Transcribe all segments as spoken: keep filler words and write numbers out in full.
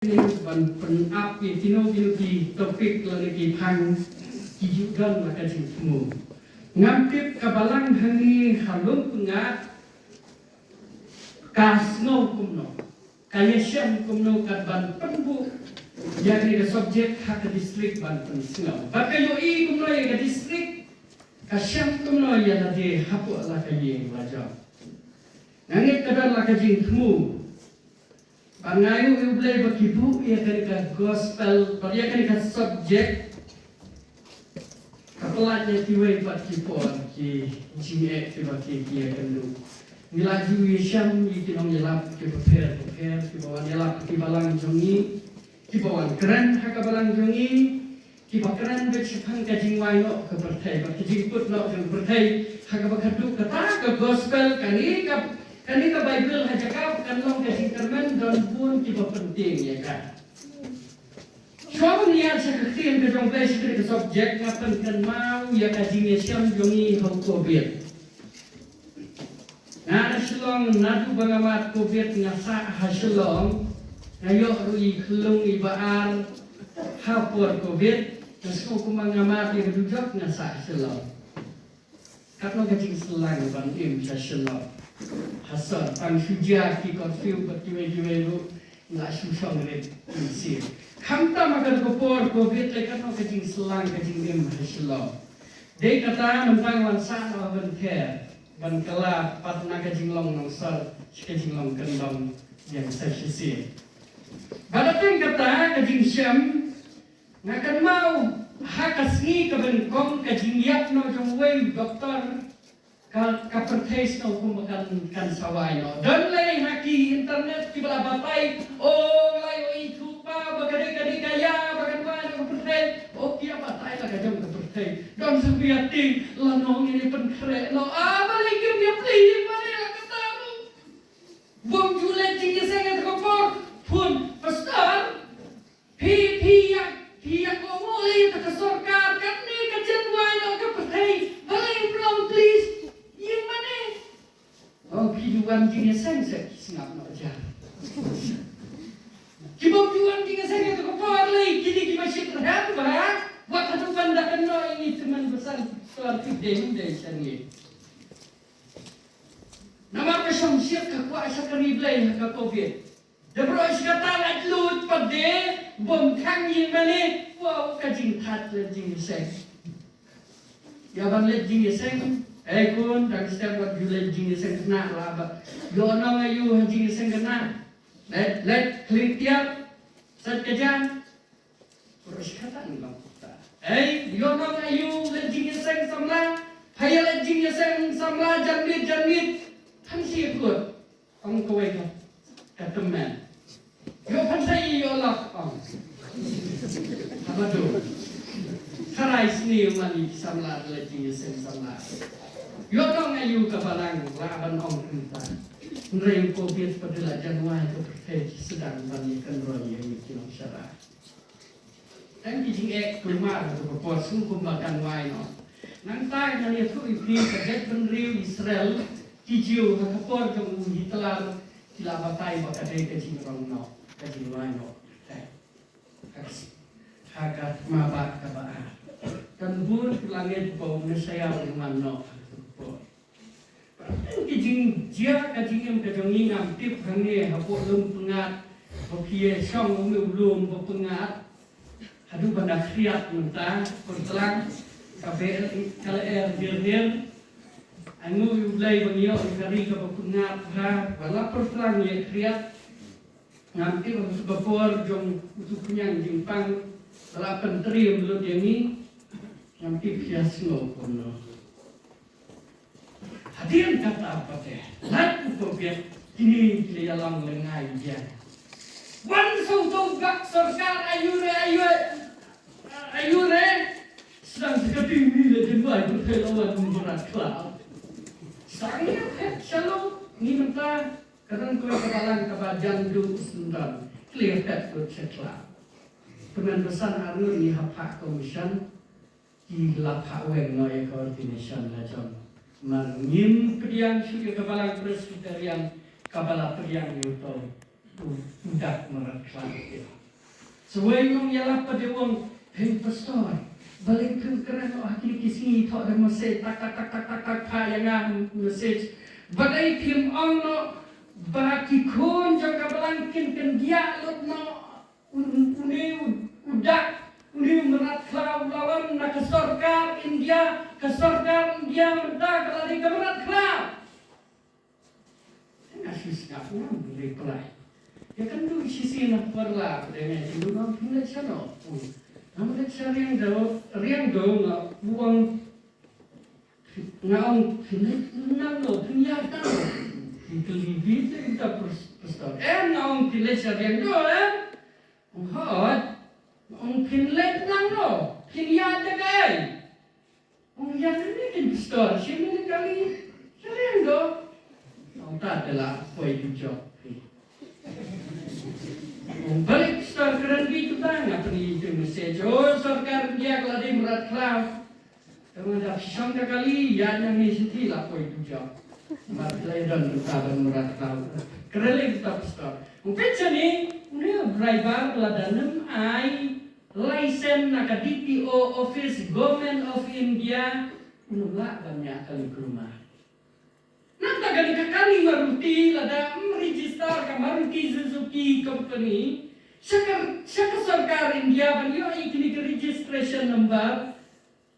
ban pynap ïa kino kino ki topic lane ki phang ki ju don la ka jingthmu. Ngam tip ka balang hangne ha Lum-pyngngad ka sngew kumno, ka ïashem kumno kat ban pynbuh ïa kane ka subject ha ka district ban pynsngew. Bad ka ïohi kumno ïa ka district, ka shem kumno ïa lade hapoh la ka ïing la jong. Nga ngeit ka don la ka jingthmu. Bad nga ïohi U Blei ba ki buh ïa kane ka gospel, bad ïa kane ka subject. Ka pynlait ïa kiwei pat ki por ki jingeh kiba ki ki ïa kynduh. Ngi la ju ïashem ïa ki nongïalap kiba pher bapher, kiba wan ïalap ha ki balang jong ngi, kiba wan kren ha ka balang jong ngi, kiba kren bad shaphang ka jingwai noh ka pyrthei, bad ka jingkut noh jong ka pyrthei ha kaba khatduh. Kata ka gospel, kane ka, kane ka Baibl ha jaka ba kan long ka jingkyrmen, don bun kiba pyntieng ïa ka. Shuwa ban ïaid sha ka ktien ka jong U Blei sha kane ka subject, nga pynkynmaw ïa ka jingïashem jong ngi ha u Covid. Nga na Shillong, naduh ba nga mad Covid nga sah ha Shillong. Nga ïoh ruh i khyllung iba ar ha por Covid. Nga sngew kumba nga mad ïa ka dujok nga sah ha Shillong. Katno ka jingsyllang ban im sha Shillong. Ha sor, tang shu jia ki curfew bad kiwei kiwei ruh nga shu shong rit im sir. Khamtam ha kata ka por Covid lei, katno ka jingsyllang ka jingim ha Shillong. Dei kata mynta nga wan sah na Bapher ban kylla pat na ka jinglong nongsor sha ka jinglong kyndong ïa nga sa shisien. Bad hapdeng kata ka jingshem, nga kynmaw ha ka sngi kaba nyngkong ka jingïap noh jong uwei u doktor, ka, ka pyrthei sngewbha kumba kan, kan sa wai noh. Don lei ha ki internet kiba la batai, o, lai o i thupa ba ka dei ka dei ka ïa ba kan wai noh ka pyrthei. O, ki ïa batai la ka jong ka pyrthei. Don sa phi ïa tieng la nong ïa pynkhreh noh. A, balei kim ïa phi mane la kata ruh. Bym ju leit jingïaseng ïa ka por. Phone, pastor. Phi, phi ïa, phi ïa kohnguh ïa ka sorkar, kane ka jan wai noh ka pyrthei, balei phi long, please, ïing mane. Oh, phi ju wan jingïaseng seh, ki sngap noh jar. Ki bym ju wan jingïaseng ïa ka por lei, kine kiba shit rhem ba, wat haduh ban da kynnoh ïa ngi tymmen basan, sor ki dei dei sha ngi. Namar ka shongshit ka kwah shakri Blei ha ka Covid. Da baroh shi katta lait luid pat de, bym khang ïing mane, wow, ka jingthait leit jingïaseng. Ïa ban leit jingïaseng, ei khun, dang step wat ju leit jingïaseng khynnah la ba. Ïoh nong aïu ha jingïaseng khynnah. Leit, leit, khlem tiar, sait ka jan. Baroh shi katta ngi long kata. Ei, ïoh nong aïu leit jingïaseng samla, pha ïa leit jingïaseng samla, janmiet, janmiet. Phan shi kut. Ong kawei ka, ka tymmen. Ïoh phan sa ïoh lok ong. Haba dum. Tharai sniew mani samla leit jingïaseng samla. Ïoh nong aïu ka balang la ban ong kumta. Hynrei u Covid pat de la jan wai ka pyrthei sdang ban ïa kynroi ïa ngi ki nongshakri. Tang ki jingeh kulmar ha ka por sngewbha kan wai noh. Nangta ngan ïathuh ïa phi ka jaitbynriew Israel, ki Jiw ha ka por jong u Hitler, ki la batai ba ka dei ka jingrong noh, ka jingwai noh. Ha ka, ha ka thma ba kaba ar. Kan bun ki la ngeit ba u Messaïah u wan noh ha ka por. Ki jingjia ka jingim ka jong ngi ngam tip hangne hapoh Lum Pyngngad ba phi ïa shong ïa une u lum ba pyngngad. Haduh ban da khriat mynta, pyrtlang ka ber ka lyer dir dir. Ai nguh ïa U Blei ba ngi ïoh ïa ka ri kaba pyngngad bha ba la pyrtlang ïa khriat. Ngam tip ha ka por jong utu u khñiang jingpang ba la pyntriem lut ïa ngi. Ngam tip phi ïa sngew kumno. Hadien kata pat te, lait u Covid, kine ki la ïalang lyngngai biang. Wan sngewthuh gak sorkar aïu re, aïu re, aïu re. Sdang sa ka tieng ni la jynbai pyrthei la wan mrad khlaw. Sdang ïa phet shalor ni mynta. Ka don kawei ka balang kaba jan duh syndon, clear phet lut sha khlaw. Tymmen basan arngut ngi hap phah commission, ki la phah weng noh ïa ka ordination la jong. Mar ngim pdiang shuh ïa ka balang Presbyterian kaba la pdiang ïa uto. u dak mrad khlaw. Sa wei u nongïalap pat u ong, "Hei pastor, balei phim kren noh ha kine ki sngi, thoh da message tak tak tak tak tak tak pha ïa nga message. Balei phim ong noh ba ki khun jong ka balang kin kyndiah lut noh une u dak, une u mrad khlaw u la wan na ka sorkar India, ka sorkar India mynta ka la dei ka mrad khlaw." Nga shu sngap, ngam reply. Ïa kynduh shisien na por la pdeng, nga ïathuh, "Ngam pynleit shano." Ngam leit sha Riangdo, Riangdo nga ong, nga ong, "Pynleit nangno, pynïaid nangno?" Phi kylli beit ïa uta pres-, pastor. "Em," nga ong, "pynleit sha Riangdo, em?" Ong, "Hooid." Nga ong, "Pynleit nangno, pynïaid da kaei?" Ong, "Ïa kane kin pastor, shim ïa kane kali, kali endo." Ong, "Tad da la poi dujok." Ong, "Balei pastor kren beit uta?" Nga pyni ïa u message, "Oh, sorkar India ka la dei mrad khlaw. Tang da phi shong da kali, ïa nang ni siti la poi dujok." Mrad khlaw don uta ban mrad khlaw. Kren lei uta pastor. Ong, "Peit shane, une u driver la da nym ai license na ka D T O office, Government of India, u nym lah ban ñiah kali kulmar." Nangta kane ka kali Maruti lada ym register ka Maruti Suzuki Company sha ka, sha ka sorkar India ban ïoh ïa kine ki registration number,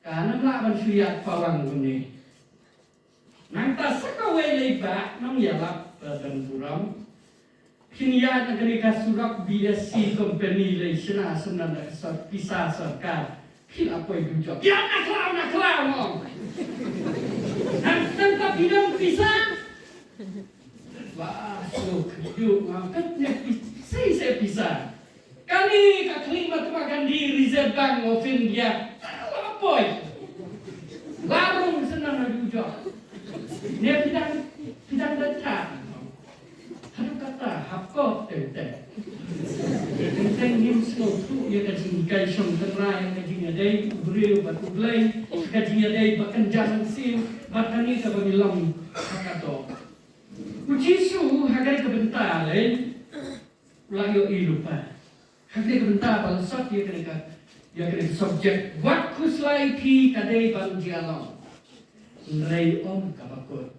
kan ym lah ban shu ïaid pawang kumne. Nangta sa kawei lei ba nongïalap ba don burom. Pynïaid na kane ka surok B S C company lei shna shna da ka sor-, pisa sorkar. Phi la poi dujok. Ïa na khlaw, na khlaw mo. Nang, nangta phi don pisa. Ba, so, kyndiah, nga kat ne pisa, sei sei pisa. Kane ka khlieh Mahatma Gandhi Reserve Bank of India. La poi. La rung shna na dujok. Ne phi dang, phi dang da tha. Haduh katta, hap kop teng teng. Teng teng ngim sngewthuh ïa ka jinghikai shong tynrai, ïa ka jingïadei u briew bad U Blei, ka jingïadei ba kynja mynsiem, bad kane kaba ngi long ha ka doh. U Jisu ha kane ka bynta lei u la ïohi lypa. Ha kane ka bynta ba la sot ïa kane ka, ïa kane ka subject, wat khuslai phi, ka dei ban jia long. Hynrei ym kaba kut.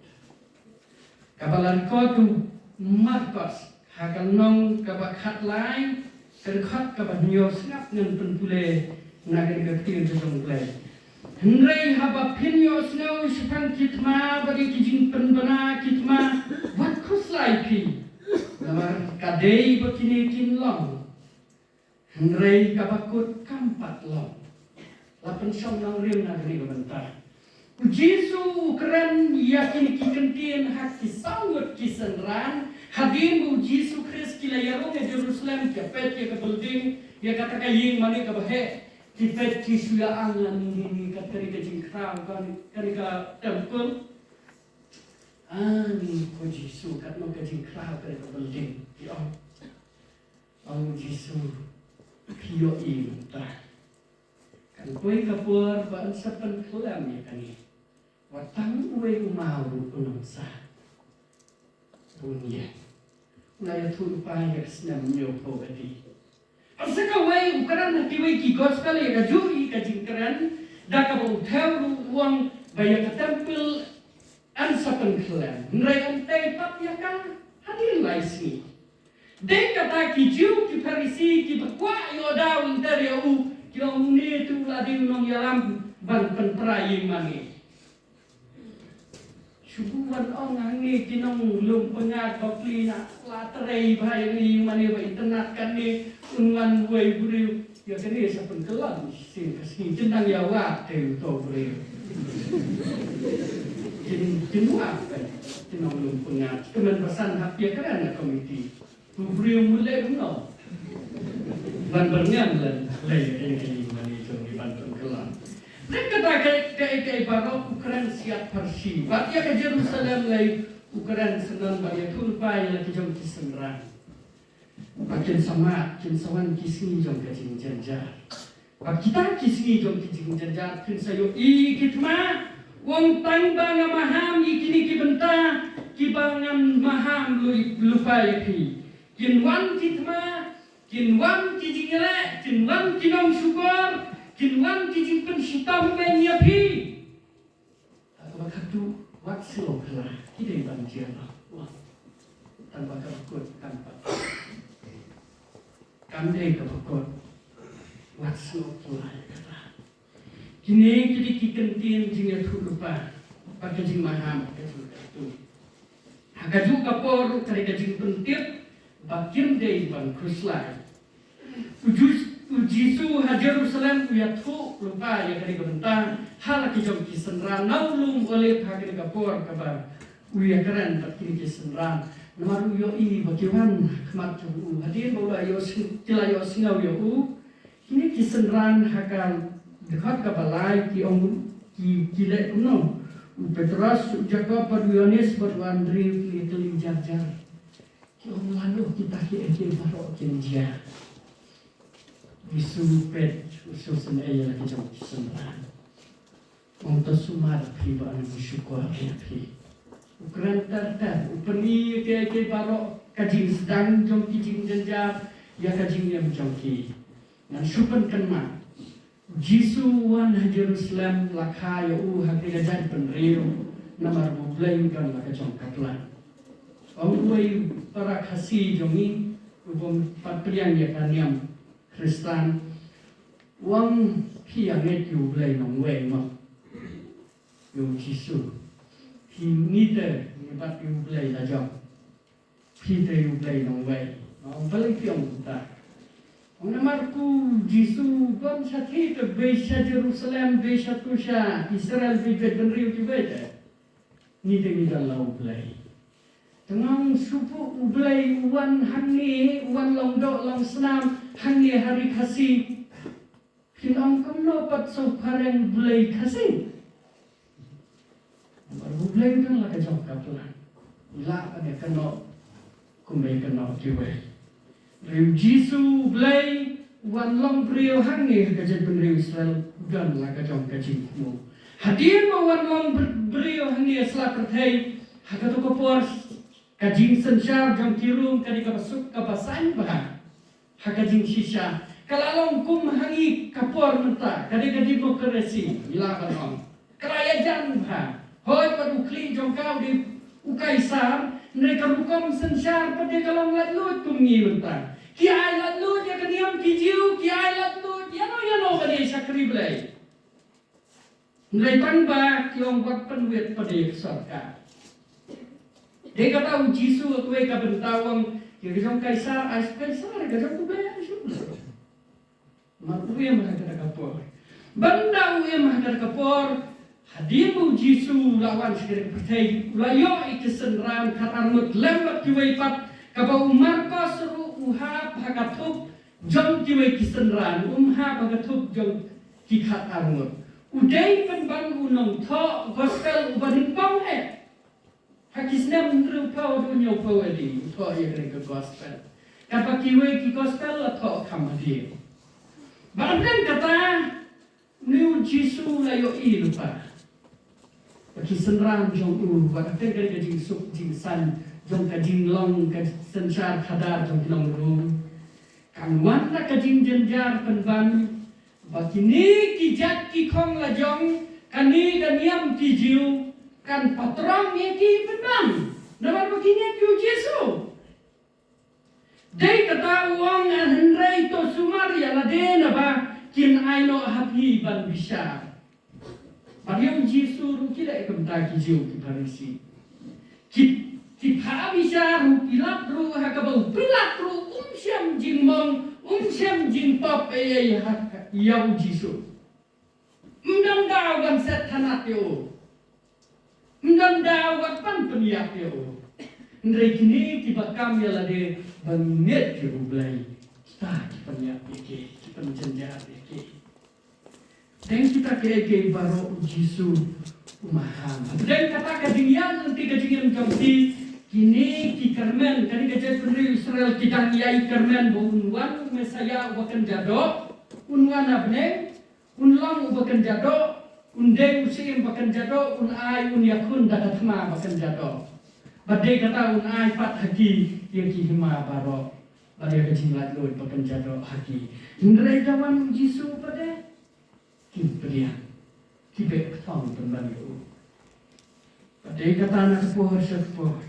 Kaba la record u Markos ha ka lynnong kaba khatlai, ka dkhot kaba hynñiew, sngap ngan pynpule na kane ka ktien ka jong U Blei. Hynrei haba phin ïohsngew shaphang ki thma bad ïa ki jingpynbna ki thma, wat khuslai phi. Namar ka dei ba kine kin long. Hynrei kaba kut kam pat long. La pynshong nongrim na kane ka bynta. U Jisu u kren ïa kine ki kyntien ha ki saw ngut ki synran. Hadien ba u Jisu Khrist ki la ïarung ha Jerusalem, ki peit ïa ka building, ïa kata ka ïing mane kaba heh. Ki peit ki shu ïa ang, "Ani, ni, ni, kat kane ka jingkhraw, kane, kane ka temple. Ani, ko Jisu, katno ka jingkhraw kane ka building," ki ong. Ong u Jisu, "Phi ïohi mynta. Kan poi ka por ba yn sa pynkhlem ïa kane. Wat tang uwei u maw ruh un ym sa." Un ïeng. U la ïathuh lypa ïa ka snem hynñiewphew A D. Bad sa kawei u kren ha kiwei ki gospel ïa kajuh hi ka jingkren, da kaba u thew ruh u ong ba ïa ka temple yn sa pynkhlem. Hynrei yn tei pat ïa ka hadien lai sngi. Dei kata ki Jiw ki Pharisi kiba kwah ïoh daw lynter ïa u, ki ong, "Une te u la dei u nongïalam ban pynpra ïing mane." Shu wan ong hangne ki nonglum pyngngad bapli, na la trei bha ïa ngi, mane ba itynnad kane, un wan wei briew. Ïa kane sa pynkylla shisien ka sngi, kin dang ïa wad te uto u briew. Kin, kin wad te, ki nonglum pyngngad. Kmen ba san hap ïa kren na komiti. U briew mut leh kumno? Ban byrngem leh, leh ïa kane ka ïing mane jong ngi ban pynkylla. Leh kata ka, ka, ka, ka baroh u kren siat pharshi. Wat ïa ka Jerusalem leh u kren syndon, bad ïathuh lypa ïa la ki jong ki synran. Ba kin sa mad, kin sa wan ki sngi jong ka jingjynjar. Ba kita ki sngi jong ki jingjynjar phin sa ïohi ki thma. U ong, tang ba nga maham ïa kine ki bynta kiba ngan maham lu-, lypa ïa phi. Kin wan ki thma, kin wan ki jingïaleh, kin wan ki nongshukor, kin wan ki jingpynshitom beiñ ïa phi. Haba katu, wat sngewkhlaiñ, ki dei ban jia ba. Tang ba ka kut kan pat. Kam dei kaba kut. Wat sngewkhlaiñ kata. Kine ki dei ki kyntien jingïathuhlypa bad ka jingmaham ka jingkatu. Ha kajuh ka por ruh ka dei ka jingpyntip ba kim dei ban khuslai. U Jus-, u Jisu ha Jerusalem u ïathuhlypa ïa kane ka bynta ha la ki jong ki synran na u lum Olib ha kane ka por kaba u ïakren bad kine ki synran. Namar u ïohi ba ki wan ha khmat jong u. Hadien ba u la ïohsngew, ki la ïohsngew ïa u. Kine ki synran ha ka dkhot kaba lai ki ong ki, ki leh kumno. U Petros, u Jakob bad u Ïoannis bad u Andrew ki la kylli jar jar. Ki ong lano kita kiei kiei baroh kin jia. U Jisu u peit, u sngewsynei ïa la ki jong ki synran. Ong to sumar phi ba ngan shukor ïa phi. U kren ter ter, u pyni ïa kiei kiei baroh ka jingsdang jong ki jingjynjar ïa ka jingim jong ki. Ngan shu pynkynmaw. Jisu u wan ha Jerusalem la kha ïa u ha kane ka jaitbynriew namar ba U Blei u don la ka jong ka plan. Ong uwei u para Khasi jong ngi u bym pat pdiang ïa ka niam Khristan, u ong phi ïa ngeit ïa U Blei nongwei mo. Ïa u Jisu. Phi ngi te ngi bat ïa U Blei la jong. Phi te ïa U Blei nongwei. Ong balei phi ong kumta. Ong namar u Jisu u don sha thie te bei sha Jerusalem, bei sha tu sha Israel, bei jaitbynriew kiwei te. Ngi te ngi don la U Blei. Te nga ong shu phuh U Blei u wan hangne, u wan long doh long snam hangne ha ri Khasi. Phin ong kumno pat shu phareng Blei Khasi. Namar U Blei u don la ka jong ka plan. Lah ban ïakynnoh kumba ïakynnoh kiwei. Hynrei u Jisu U Blei u wan long briew hangne ha ka jaitbynriew Israel, u don la ka jong ka jingthmu. Hadien ba u wan long br-, briew hangne ha sla pyrthei, ha kato ka por ka jingsynshar jong ki Rom ka dei kaba suk kaba saiñ bha. Ha ka jingshisha ka la long kum ha ngi ka por mynta, ka dei ka democracy, ngi lah ban ong. Ka la ïajan bha. Hooid, wat u khlieh jong ka u dei u Kaisar, hynrei ka rukom synshar pat dei ka long laitluid kum ngi mynta. Ki ai laitluid ïa ka niam ki Jiw, ki ai laitluid ïano ïano ba dei shakri Blei. Hynrei tang ba ki ong wat pynwit pat ïa ka sorkar. Dei kata u Jisu ha kawei ka bynta u ong ïa ka jong Kaisar ai sha Kaisar, ïa ka jong U Blei ai sha U Blei. Namar u im ha kata ka por. Bad ynda u im ha kata ka por, hadien ba u Jisu u la wan sha kane ka pyrthei, u la ïoh ïa ki synran khatar ngut lem bad kiwei pat, kaba u Markos ruh u hap ha ka thup jong kiwei ki synran, um hap ha ka thup jong ki khatar ngut. U dei pynban u nongthoh gospel uba nyngkong eh. Ha ki snem hynriewphew haduh hynñiewphew A D u thoh ïa kane ka gospel. Katba kiwei ki gospel la thoh kham hadien. Bad hapdeng kata, une u Jisu u la ïohi lypa ba ki synran jong u, bad hapdeng kane ka jingsuk jingsaiñ jong ka jinglong ka synshar khadar jong ki nong Rom, kan wan da ka jingjynjar pynban ba kine ki jait ki khong lajong, kane ka niam ki Jiw, kan patrong ïa ki pynban. Namar ba ki ngeit ïa u Jisu. Dei kata u ong, hynrei to sumar ïa lade naba kin ai noh ha phi ban bishar. Bad ïa u Jisu ruh ki leh kumta ki Jiw ki Pharisi. Ki, ki phah bishar u Pilat ruh, ha kaba u Pilat ruh um shem jingmong, um shem jingpop ei ei ha ïa u Jisu. Ym don daw ban set thanat ïa u. Ym don daw ban pynïap ïa u. Hynrei kine kiba kam ïa lade ban ngeit ïa u Blei, kita ki pynïap ïa ki, ki pynjynjar ïa ki. Dang kita kiei kiei baroh u Jisu u maham. Dang kata ka jingïaid lynti ka jingim jong ki, kine ki kyrmen, kane ka jaitbynriew Israel ki dang ïai kyrmen ba un wan u Messaïah uba kynja doh, un wan ha bneng, un long uba kynja doh, un dei u syiem ba kynja doh, un ai, un ïakhun da ka thma ba kynja doh. Bad dei kata un ai pat ha ki ïa ki hima baroh, bad ïa ka jinglaitluid ba pynjot ha ki. Hynrei da wan u Jisu pat de, kim pdiang, ki beh kthong pynban ïa u. Bad dei kata na ka por sha ka por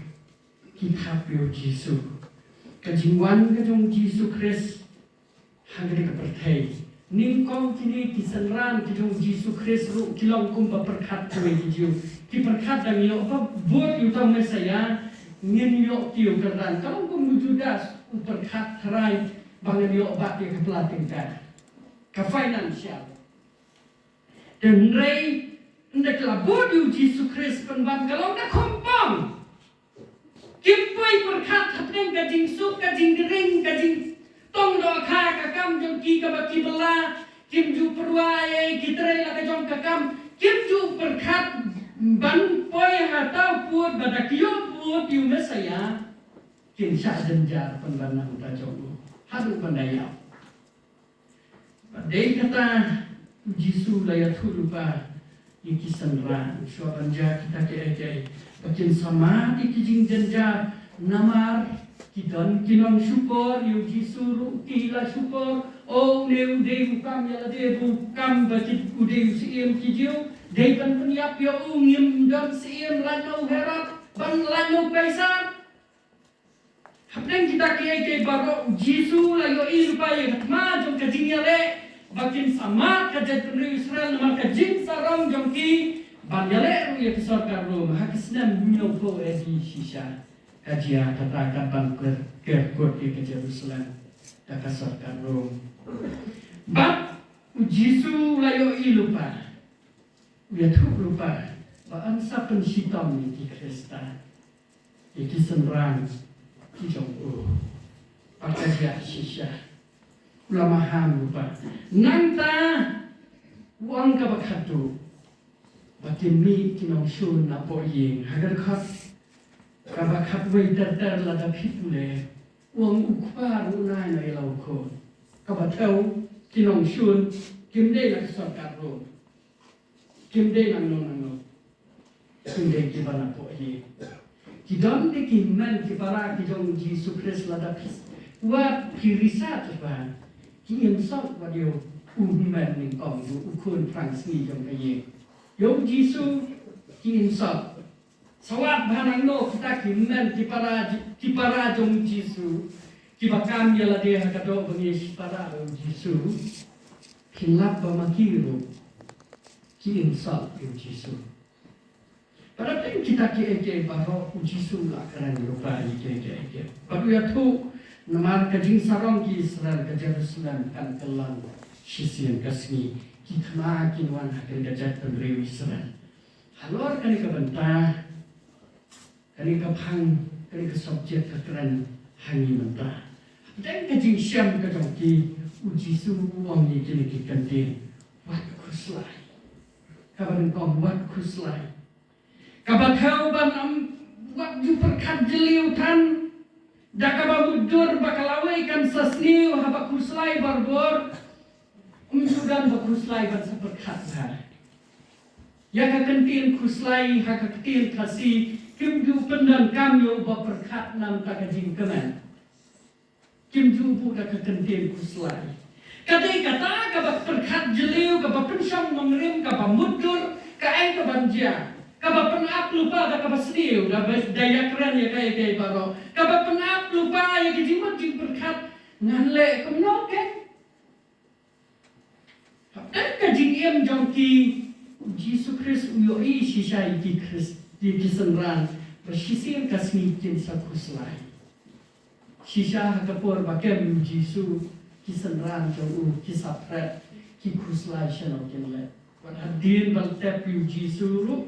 ki thap ïa u Jisu. Ka jingwan ka jong u Jisu Khrist ha kane ka pyrthei. Nyngkong kine ki synran ki jong u Jisu Khrist ruh ki long kumba pyrkhat kiwei ki Jiw. Ki pyrkhat, dang ïoh ba bud ïa uta u Messaïah, ngin ïoh kiew kyrdan. Ka long kum u Judas u pyrkhat, tharai ba ngan ïoh bat ïa ka pla tyngka, ka financial. Te hynrei ynda ki la bud ïa u Jisu Khrist pynban, ka long da khongpong. Kim poi pyrkhat hapdeng ka jingsuk, ka jingkyrpad, ka jingtong dohkha, ka kam jong ki kaba ki bylla. Kim ju pyrwa ei ei, ki trei la ka jong ka kam. Kim ju pyrkhat ban poi ha uta u pud, ba da ki ïoh bud ïa u Messaïah, kin shah jynjar pynban na ka bynta jong u haduh ban da ïap. Bad dei kata u Jisu u la ïathuh lypa ïa ki synran, shuwa ban jia kita kiei kiei, ba kin sa mad ïa ki jingjynjar. Namar ki don ki nongshukor, ïa u Jisu ruh ki la shukor. O, une u dei u kam ïa lade, u kam ba ki, u dei u Syiem ki Jiw. Dei ban pynïap ïa u, ngim don syiem lait na u Herod ban lait na u Kaisar. Hapdeng kita kiei kiei baroh u Jisu u la ïohi lypa ïa ka thma jong ka jingïaleh, ba kin sa mad ka jaitbynriew Israel namar ka jingsarong jong ki ban ïaleh ruh ïa ka sorkar Rom. Ha ka snem hynñiewphew A D shisha ka jia kata, kat ban ker, ker kut ïa ka Jerusalem da ka sorkar Rom. Bad u Jisu u la ïohi lypa, u ïathuh lypa, ba yn sa pynshitom ïa ki Khristan, ïa ki synran ki jong u. Bad ka jia shisha. U la maham lypa. Nangta u ong kaba khatduh, ba kin mih ki nongshun napoh ïing. Ha ka dkhot kaba khatwei ter ter, lada phi pule, u ong, u kpa ruh un ai noh ïa la u khun. Kaba thew, ki nongshun kim dei na ka sorkar Rom. Kim dei nangno nangno. Kim dei kiba napoh ïing. Ki don de ki hynmen ki para ki jong u Jisu Khrist, lada phi, wat phi research ba, ki insult wat ïa u hynmen nyngkong, u khun phrang sngi jong ka ïing. Ïa u Jisu ki insult. Sa wat ba nangno kita ki hynmen ki para, ki para jong u Jisu, kiba kam ïa lade ha ka doh bangeit shipara u Jisu, ki lap ba ma ki ruh ki insult ïa u Jisu. Bad hapdeng kita kiei kiei baroh u Jisu u la kren lypa ïa kiei kiei. Bad u ïathuh, namar ka jingsarong ki Israel, ka Jerusalem kan kyllon shisien ka sngi. Ki thma kin wan ha kane ka jaitbynriew Israel. Halor kane ka bynta, kane ka phang, kane ka subject ka kren ha ngi mynta. Hapdeng ka jingshem ka jong ki, u Jisu u ong ïa kine ki kyntien, wat khuslai. Kaba nyngkong, wat khuslai. Kaba thew, ban ym wat ju pyrkhat jylliew than da kaba mutdur ba ka lawei kan sa sniew. Haba khuslai barabor, ym ju don ba khuslai ban sa pyrkhat bha. Ïa ka kyntien khuslai ha ka ktien Khasi kim ju pyndonkam ïa uba pyrkhat na ka bynta ka jingkmen. Kim ju buh da ka kyntien khuslai. Ka dei kata kaba pyrkhat jylliew, kaba pynshong nongrim, kaba mutdur, kaei kaban jia, kaba pynap lypa da kaba sniew, da ba, da ïakren ïa kaei kaei baroh, kaba pynap lypa ïa ka jingmut jingpyrkhat. Ngan leh kumno keiñ? Hapdeng ka jingim jong ki, u Jisu Khrist u ïohi shisha ïa ki Khrist, ïa ki synran, ba shisien ka sngi kin sa khuslai. Shisha ha ka por ba kem u Jisu, ki synran jong u ki sa pret, ki khuslai shano kin leh. Wat hadien ban tep ïa u Jisu ruh,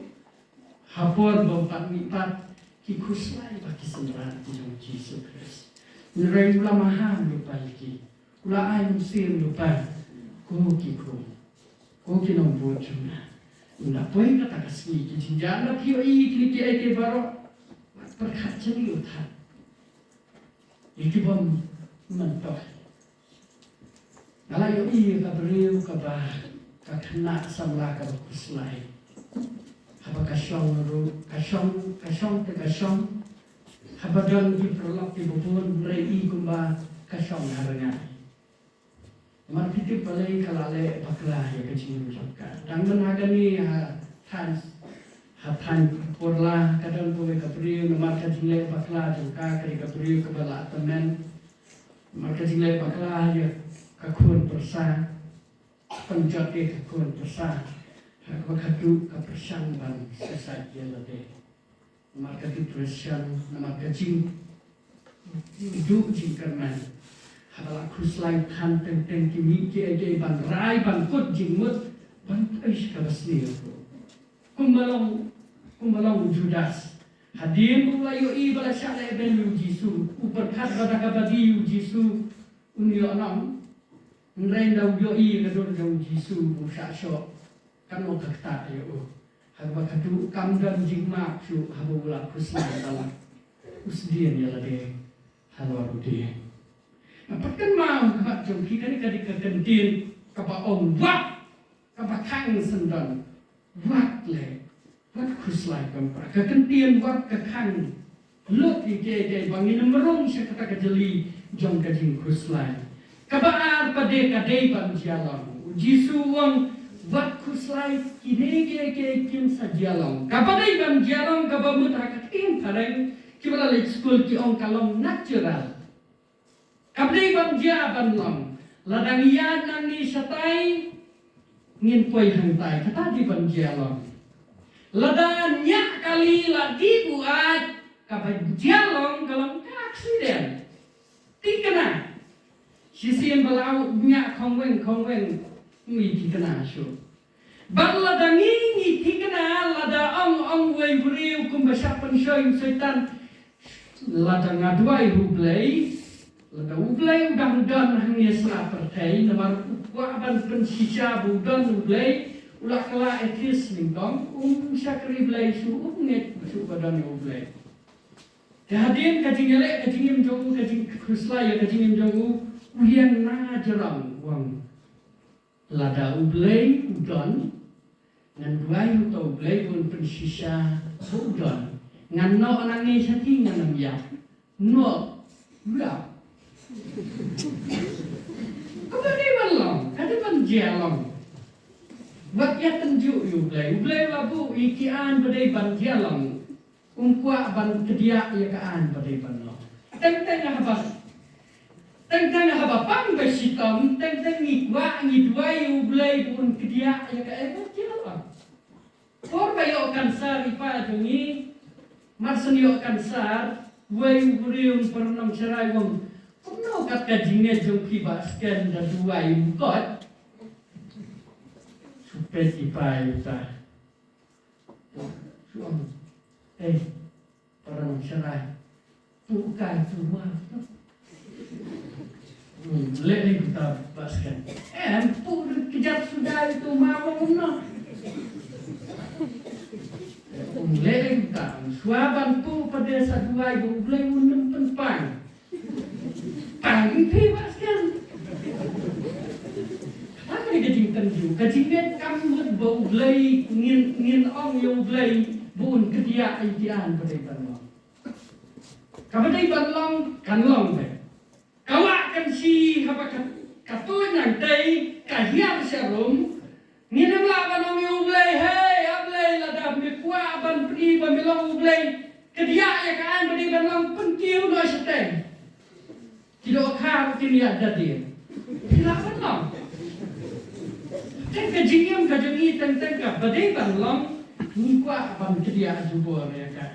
ha por ba u pat mih pat, ki khuslai bha ki synran ki jong u Jisu Khrist. Hynrei u la maham lypa ïa ki. U la ai mynsiem lypa. Ko ki khun, ko ki nongbud jong nga, ynda poi kata ka sngi ki jingjia, ynda phi ïohi kine kiei kiei baroh, wat pyrkhat jylliew than ïa ki bym myntoi. Nga la ïohi ïa ka briew kaba, ka khynnah samla kaba khuslai. Haba ka shong ruh, ka shong, ka shong te ka shong, Haba don ki paralok kiba bun, hynrei i kumba ka shong ha rngai. Namar phi tip balei? Ka la leh bakla ïa ka jingim jong ka. Dang mynta ha kane, ha thaiñ, ha thaiñ Kurla, ka don kawei ka briew, namar ka jingleh bakla jong ka, ka dei ka briew kaba la tymmen. Namar ka jingleh bakla ïa ka khun pyrsa, pynjot ïa ka khun pyrsa, ha kaba ka duh ka pyrshang ban suicide ïa lade. Namar ka depression, namar ka jingduh jingkyrmen. Haba la khuslai than teng teng ki mih kiei kiei ban rai, ban kut jingmut, ban poi sha kaba sniew. Kumba long, kumba long u Judas. Hadien ba u la ïohi ba la shah lehbeiñ ïa u Jisu, u pyrkhat ba da kaba die ïa u Jisu un ïoh nong. Hynrei ynda u ïohi ïa ka dur jong u Jisu ba u shah shoh, kan long ka ktah ïa u. Haba ka duh kam don jingmap shuh haba u la khuslai, ba la u sdien ïa lade halor u dieng. Nga pat kynmaw ha khmat jong phi, kane ka dei ka kyntien kaba ong wat, kaba khang syndon. Wat leh, wat khuslai, kam pat. Ka kyntien wat ka khang lut ïa kiei kiei ba ngin ym rung sha kata ka jylli jong ka jingkhuslai. Kaba ar pat de ka dei ban jia long. U Jisu u ong wat khuslai, kine kiei kiei kin sa jia long. Kaba dei ban jia long, kaba mut ha ka ktien phareng kiba la leit skul ki ong ka long natural. Kaba dei ban jia ban long, lada ngi ïaid nangne shatai, ngin poi hangtai, kata dei ban jia long. Lada ñiah kali la dih buaid, kaba jia long ka long ka accident. Thikna. Shisien ba la u ñiah khongweng khongweng, ngi thikna shuh. Bad lada ngi, ngi thikna, lada ong, ong uwei u briew kumba shah pynshoi u Soitan, lada nga duwai ha U Blei, lada U Blei u dang don hangne sla pyrthei, namar u kwah ban pynshisha ba u don U Blei, u la kylla atheist nyngkong, um shakri Blei shuh, um ngeit shuh ba don U Blei. Te hadien ka jingïaleh ka jingim jong u, ka jingkhuslai ïa ka jingim jong u, u ïeng na jrong, u ong, lada U Blei u don, ngan duwai ha uta U Blei ba un pynshisha ba u don. Ngan noh nangne shatei, ngan ym ïap. Noh, u ïap. Kaba dei ban long, ka dei ban jia long. Wat ïa tynjuh ïa U Blei. U Blei u la buh ïa ki aiñ ba dei ban jia long. Um kwah ban kdiah ïa ka aiñ ba dei ban long. Teng teng haba, teng teng haba pang ba shitom, teng teng ngi kwah, ngi duwai ïa U Blei ba un kdiah ïa kaei ba jia long. Por ba ïoh cancer i pa jong ngi, mar shen ïoh cancer, uwei u briew para nongsharai u ong, kumno kat ka jingngeit jong phi Bah Sken, da duwai ym koit? Shu peit i pa ïa uta. Shu ong, eh, para nongsharai, puh kai puh maw. Hmm, leh leh kita Bah Sken. Em, puh kjat suda itu maw, kumno. Hmm, leh leh kita. Shuwa ban puh pat de sa duwai ba U Blei un ym pynpang. Pang phi Bah Sken. Kata ka dei ka jingtynjuh, ka jingngeit, kam mut ba U Blei, ngin, ngin ong ïa U Blei ba un kdiah ïa ki aiñ ba dei ban long. Kaba dei ban long kan long beit. Ka wah kan shi haba ka, ka tuid nangtei, ka hiar sharum. Ngin ym lah ban ong ïa U Blei, hei, A Blei, lada me kwah ban pyni ba me long U Blei, kdiah ïa ka aiñ ba dei ban long, pynkiew noh shatei. Ki dohkha ruh kin ïa da dien. Phi lah ban long. Te ka jingim ka jong ngi teng teng kaba dei ban long, ngi kwah ban kdiah jubor ïa ka.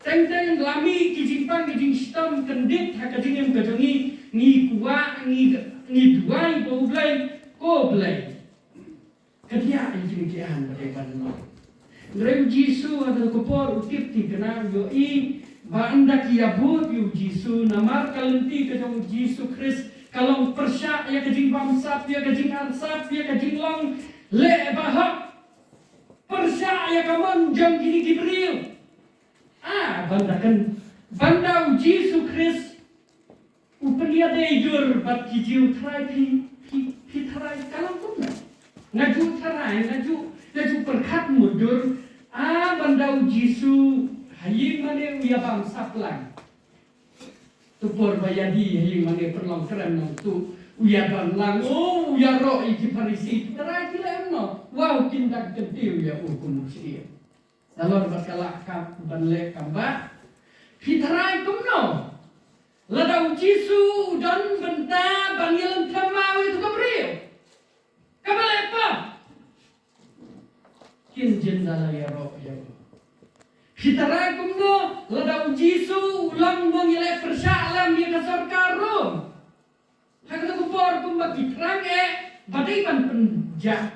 Teng teng la mih ki jingpang ki jingshitom kyndit ha ka jingim ka jong ngi, ngi kwah, ngi, ngi duwai ba U Blei, ko Blei, kdiah ïa kine ki aiñ ba dei ban long. Hynrei U Jisu ha kata ka por u tip thikna, u ïohi ba ynda ki ïabud ïa U Jisu, namar ka lynti ka jong U Jisu Khrist ka long pyrshah ïa ka jingbamsap, ïa ka jingarsap, ïa ka jinglong leh bahok. Pyrshah ïa ka mon jong kine ki briew. Ah, ban da kyn, ban da U Jisu Khrist u pynïadei dur bad ki Jiw, tharai phi, phi, phi tharai ka long kumno? Nga ju tharai, nga ju, nga ju pyrkhat mutdur. Ah, ban da U Jisu Ha ïing mane u ïa bam saplang. To por ba ïa die ha ïing mane pynlong kren nongtuh, u ïa don lang, oh, u ïaroh ïa ki Pharisi. Trai ki leh kumno? Wow, kin da kyntiew ïa u kum u syier. Nalor ba ka lah kam ban leh kam bah. Phi trai kumno? Lada u Jisu u don bynta ban ïalam thymmai ïa uto u briew, kaba leh pap, kin jin da la ïaroh ïa u. Phi trai kumno? Lada u Jisu u long nongïaleh pyrshah lem ïa ka sorkar Rom. Ha kata ka por kumba ki thrang eh ba dei ban pynjah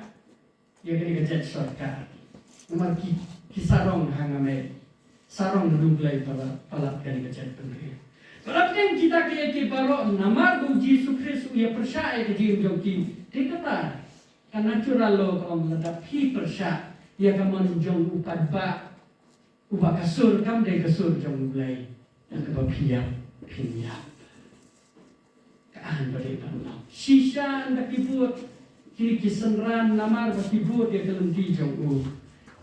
ïa kane ka jait sorkar. Namar ki, ki sarong ha nga mei, sarong na U Blei palat, palat kane ka jait bynriew. Palat kan kita kiei kiei baroh namar ba u Jisu Khrist u ïa pyrshah ïa ka jingim jong ki. Te kata ka natural law ka ong lada phi pyrshah ïa ka mon jong u paidbah, uba ka sur kam dei ka sur jong U Blei, ïa kaba phi ïap phin ïap. Ka an ba dei ban long. Shisha ynda ki bud, kine ki synran namar ba ki bud ïa ka lynti jong u,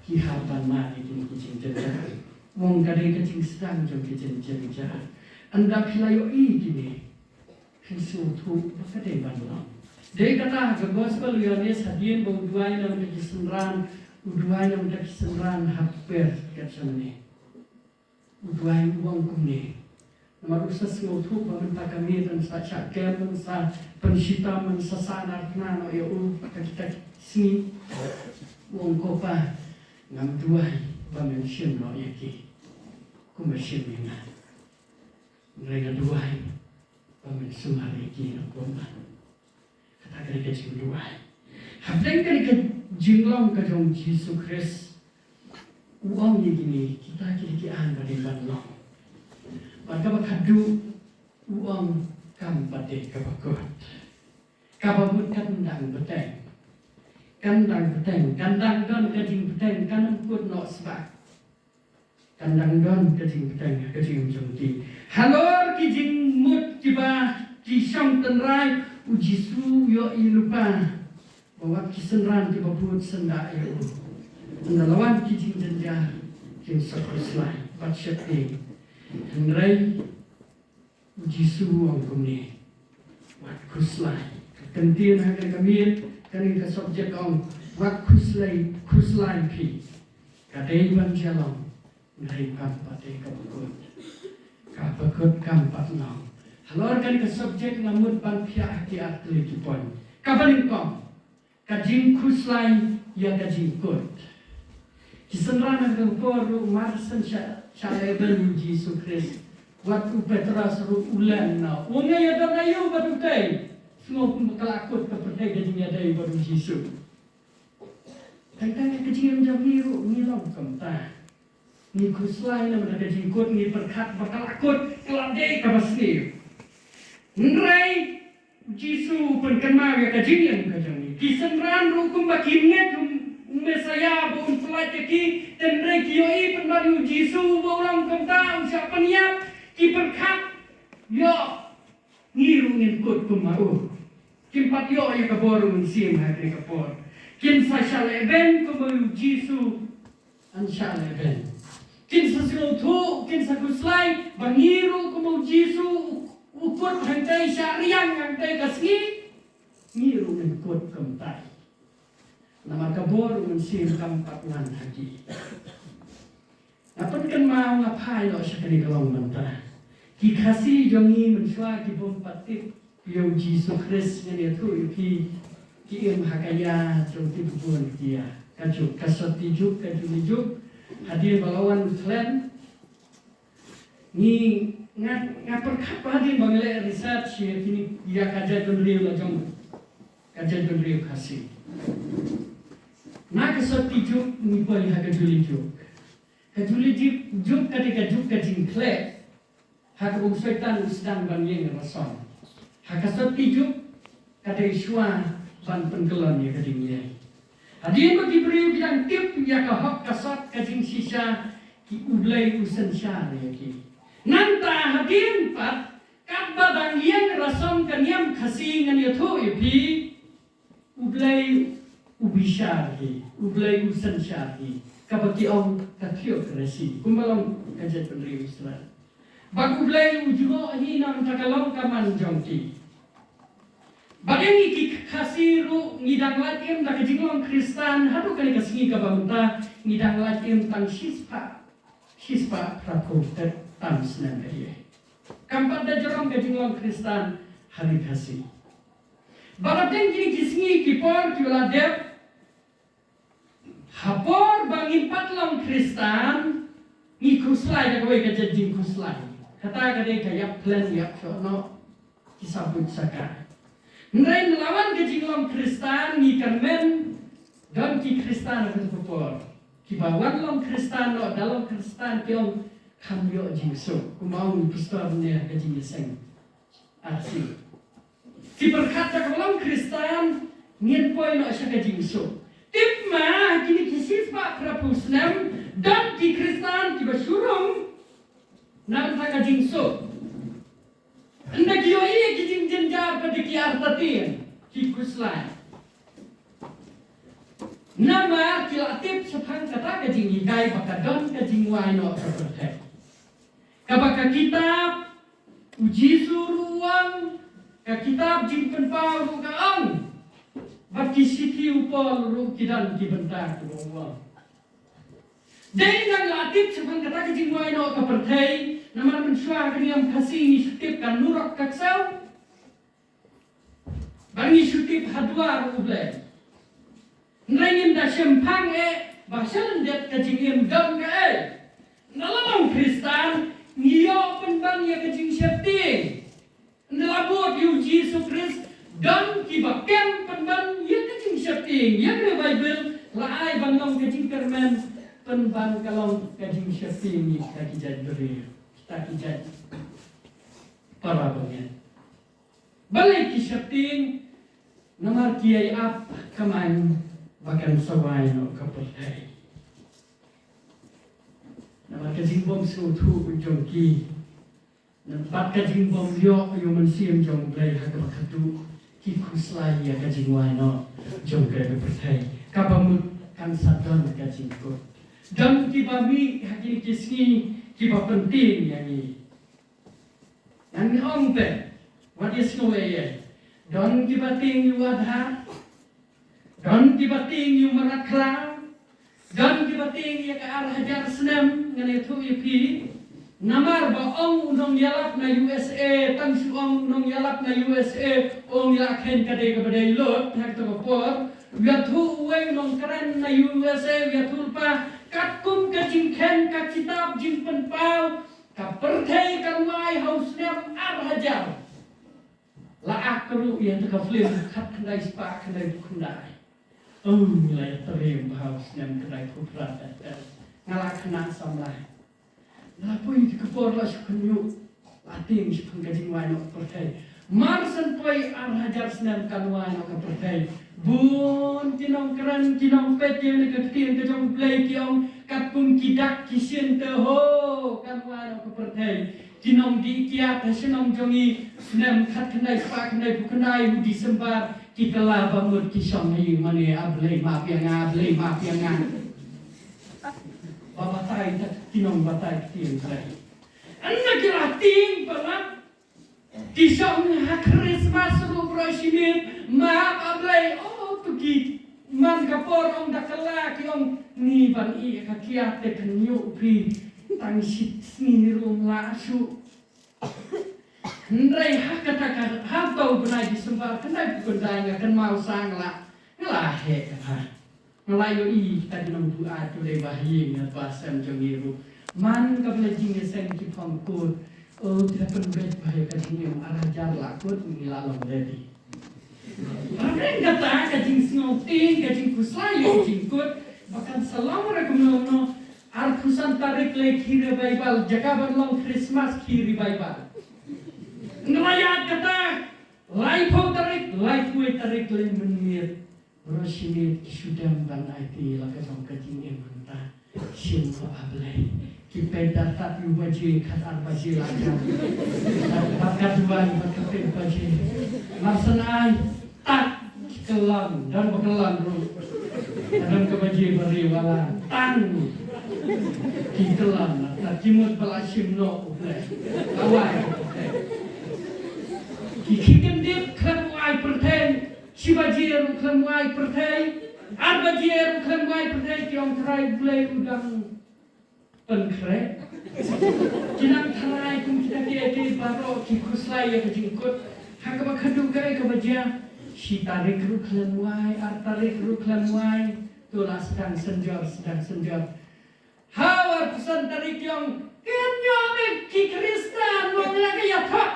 ki hap ban mad ïa kine ki jingjynjar. U ong ka dei ka jingsdang jong ki jingjynjar. Ynda phi la ïohi kine, phin sngewthuh ba ka dei ban long. Dei kata ha ka gospel u Ïoannis hadien ba u duwai na bynta ki synran, u duwai na bynta ki synran ha Bethkatsamane. U duwai u ong kumne. Namar u sa sngewthuh ba mynta ka miet yn sa shah kem, yn sa pynshitom, yn sa sahnarphna noh ïa u ha kita ki sngi. U ong ko Pa, ngam duwai ba men shim noh ïa ki kumba shim ïa nga. Hynrei nga duwai ba men sumar ïa ki na kumba. Kata ka dei ka jingduwai. Hapdeng kane ka jinglong ka jong u Jisu Khrist, u ong ïa kine, kita ki dei ki an ba dei ban long. Bad kaba khatduh, u ong kam pat dei kaba kut. Kaba mut kan dang bteng. Kan dang bteng, kan dang don ka jingbteng, kan ym kut noh sbak. Kan dang don ka jingbteng ha ka jingim jong ki. Halor ki jingmut kiba ki shong tynrai, u Jisu u ïohi lypa ba wat ki synran kiba bud syndah ïa u. Ynda la wan ki jingjynjar, kin sa khuslai bad sheptieng. Hynrei u Jisu u ong kumne, wat khuslai. Ka kyntien ha kane ka miet, kane ka subject ka ong, wat khuslai, khuslai phi. Ka dei ban jia long, hynrei kam pat dei kaba kut. Kaba kut kam pat long. Halor kane ka subject nga mut ban phiah ha ki ar tylli ki point. Kaba nyngkong, ka jingkhuslai ïa ka jingkut. Ki synran ha kata ka por ruh mar shen shah, shah lehbeiñ u Jisu Khrist, wat u Petros ruh u len noh. U ong ïa don aïu bad utei? Sngew kumba ka la kut ka pyrthei ka jingïadei bad u Jisu. Tang tang ka jingim jong ngi ruh ngi long kumta. Ngi khuslai namar ka jingkut, ngi pyrkhat ba ka la kut, ka la dei kaba sniew. Hynrei u Jisu u pynkynmaw ïa ka jingim ka jong ngi. Ki synran ruh kumba kim ngeit u Messaïah ba un pyllait ïa ki, hynrei ki ïohi pynban ïa u Jisu ba u long kumta, u shah pynïap, ki pyrkhat, ïoh, ngi ruh ngin kut kum ma u. Kim pat ïoh ïa ka bor u Mynsiem ha kane ka por. Kin sa shah lehbeiñ kumba u Jisu un shah lehbeiñ. Kin sa sngewthuh, kin sa khuslai ba ngi ruh kumba u Jisu u kut hangtei, shah riang hangtei ka sngi, ngi ruh ngin kut kumta. Namar ka bor u Mynsiem kam pat wan ha ki. Nga pynkynmaw, nga phai noh sha kane ka long mynta. Ki Khasi jong ngi mynshuwa ki bym pat tip ïa u Jisu Khrist, ngan ïathuh ïa phi, ki im ha ka ïa jong ki bun ki ïa. Ka juk, ka sotti juk, ka juli juk. Hadien ba la wan u Thlen, ngi, nga, nga pyrkhat ba hadien ba nga leh research ïa kine, ïa ka jaitbynriew la jong, ka jaitbynriew Khasi. Na ka sotti juk ngi poi ha ka juli juk. Ka juli juk, juk ka dei ka juk ka jingkhleh ha kaba u Soitan u sdang ban ïeng rasong. Ha ka sotti juk ka dei shuwa ban pynkyllon ïa ka jingïeng. Hadien ba ki briew ki dang tip ïa ka hok ka sot ka jingshisha, ki, U Blei u synshar ïa ki. Nangta hadien pat katba dang ïeng rasong ka niam Khasi, ngan ïathuh ïa phi, U Blei u bishar hi, U Blei u synshar hi. Kaba ki ong theocracy, kumba long ka jaitbynriew Israel. Bad U Blei u jngoh hi namar ka long ka man jong ki. Bad ïa ngi ki Khasi ruh ngi dang lait im da ka jinglong Khristan, haduh kane ka sngi kaba mynta ngi dang lait im tang shispah, shispah phra phew tam snem ïa. Kam pat da jrong ka jinglong Khristan ha ri Khasi. Bad la dang kine ki sngi ki por kiba la dep, ha por ba ngim pat long Khristan, ngi khuslai da kawei ka jait jingkhuslai. Kata ka dei ka ïap plan ïap shoh noh, ki sa buit sa kai. Hynrei na la wan ka jinglong Khristan, ngi kyrmen don ki Khristan ha kata ka por. Kiba wan long Khristan noh, da long Khristan ki ong kham ïoh jingsuk. Kumba ong u pastor ne ka jingïaseng. Arsi. Ki pyrkhat da ka long Khristan, ngin poi noh sha ka jingsuk. Tip ma, kine ki shispah phra phew snem, don ki Khristan kiba shu rung namar ka jingsuk. Ynda ki ïohi ki jingjynjar pat ki artatien, ki khuslai. Namar ki la tip shaphang kata ka jinghikai ba ka don ka jingwai noh ka pyrthei. Kaba ka kitab U Jisu ruh u ong, ka kitab Jingpynpaw ruh ka ong. Bad ki shithi u Paul ruh ki don ki bynta kiba u ong. Dei nang la tip shaphang kata ka jingwai noh ka pyrthei, namar mynshuwa ka niam Khasi ngi shu tip ka nurok ka ksaw. Ba ngi shu tip ha duar U Blei. Hynrei ngim da shemphang eh ba shalyndet ka jingim don kaei. Na la long Khristan ngi ïoh pynban ïa ka jingsheptieng. Na la bud ïa U Jisu Khrist don kiba kem pynban ïa ka jingsheptieng. Ïa ka Baibl la ai ban long ka jingkyrmen pynban ka long ka jingsheptieng ïa kita ki jait briew, kita ki jait para bangeit. Balei ki sheptieng? Namar ki ïai ap ka main ba kan sa wai noh ka pyrthei. Namar ka jingbym sngewthuh jong ki, namar ka jingbym ïoh ïa u Mynsiem jong U Blei ha kaba khatduh ki khuslai ïa ka jingwai noh jong ka pyrthei. Kaba mut kan sa don ka jingkut. Don kiba mih ha kine ki sngi kiba pyntieng ïa ngi. Ngan ong te, wat ïa sngew ïa. Don kiba tieng ïa u Aadhaar. Don kiba tieng ïa u mrad khlaw. Don kiba tieng ïa ka ar hajar snem, ngan ïathuh ïa phi. Namar ba ong u nongïalap na U S A, tang shu ong u nongïalap na U S A, ong ïa kheiñ ka dei kaba dei lut, ha kato ka por. U ïathuh uwei u nongkren na U S A, u ïathuh lypa, katkum ka jingkheiñ ka kitab Jingpynpaw, ka pyrthei kan wai ha u snem ar hajar. La ak ruh ïa kata ka film khatkhyndai spah khyndaiphew khyndai. Oh, ngi la ïatrei bha ha u snem khyndaiphew phra. Nga la khynnah samla. Nga la poi ïa ka por la shu khynñiuh. La tieng shaphang ka jingwai noh ka pyrthei. Mar shen poi ar hajar snem kan wai noh ka pyrthei. Bun ki nongkren, ki nongpeit ïa kane ka ktien ka jong U Blei ki ong katkum ki dak ki shin te ho kan wai noh ka pyrthei. Ki nongdih kiad ha shnong jong ngi, snem khatkhyndai spah khyndaiphew khyndai u December, ki kylla ba mut ki shong ha ïing mane, A Blei map ïa nga, A Blei map ïa nga. Ba batai ta ki nongbatai ktien Blei. Ynda ki la tieng palat, ki shong ha Christmas ruh baroh shi miet, map A Blei, oh, to ki man ka por ong da kylla ki ong, ngi ban ïeh ka kiad te khynñiuh phi, tang shi sngi ruh ym lah shuh. Hynrei ha kata ka, ha uto u bnai December, khyndai phew khyndai nga kynmaw sa nga la, nga la heh ka pha. Nga la ïohi kita ki nongbuaid ki dei ba ha ïing ha sem jong ngi ruh. Man ka ba la jingïaseng ki phong kut. Oh, te pynbeit ba ïa ka jingim ar hajar la kut ngi la long ready. Ba dei kata ka jingsngewtieng, ka jingkhuslai ïa ka jingkut, ba kan sa long re kumno kumno. Arphew san tarik lei ki revival, jaka ban long Christmas ki revival. Nga la ïaid kata, laiphew tarik, laiphew wei tarik lei mynmiet. Baroh shi miet ki shu dem ban aiti la ka jong ka jingim hangta. Shim ko A Blei. Ki peit da tat ïa u baje, khat ar baje la jam. Bad ka duwai bad ka peit baje. Mar shen ai tat ki kyllon, don ba kyllon ruh. Don ka baje ba ri wala tang. Ki kylla na ta ki mut ba la shim noh u Blei. Awai. Ki khie kyndit khlem u ai pyrthei. Shi baje ruh khlem u ai pyrthei. Ar baje ruh khlem u ai pyrthei, ki ong Trai Blei u dang pynkhreh. Ki nang tharai kum kita kiei kiei baroh, ki khuslai ïa ka jingkut. Ha kaba khadduh kaei kaba jia. Shi tarik ruh khlem u ai, ar tarik ruh khlem u ai. To la sdang synjor, sdang synjor. Ha u arphew san tarik ki ong, kynnoh me ki Khristan mo me la ka ïa thok.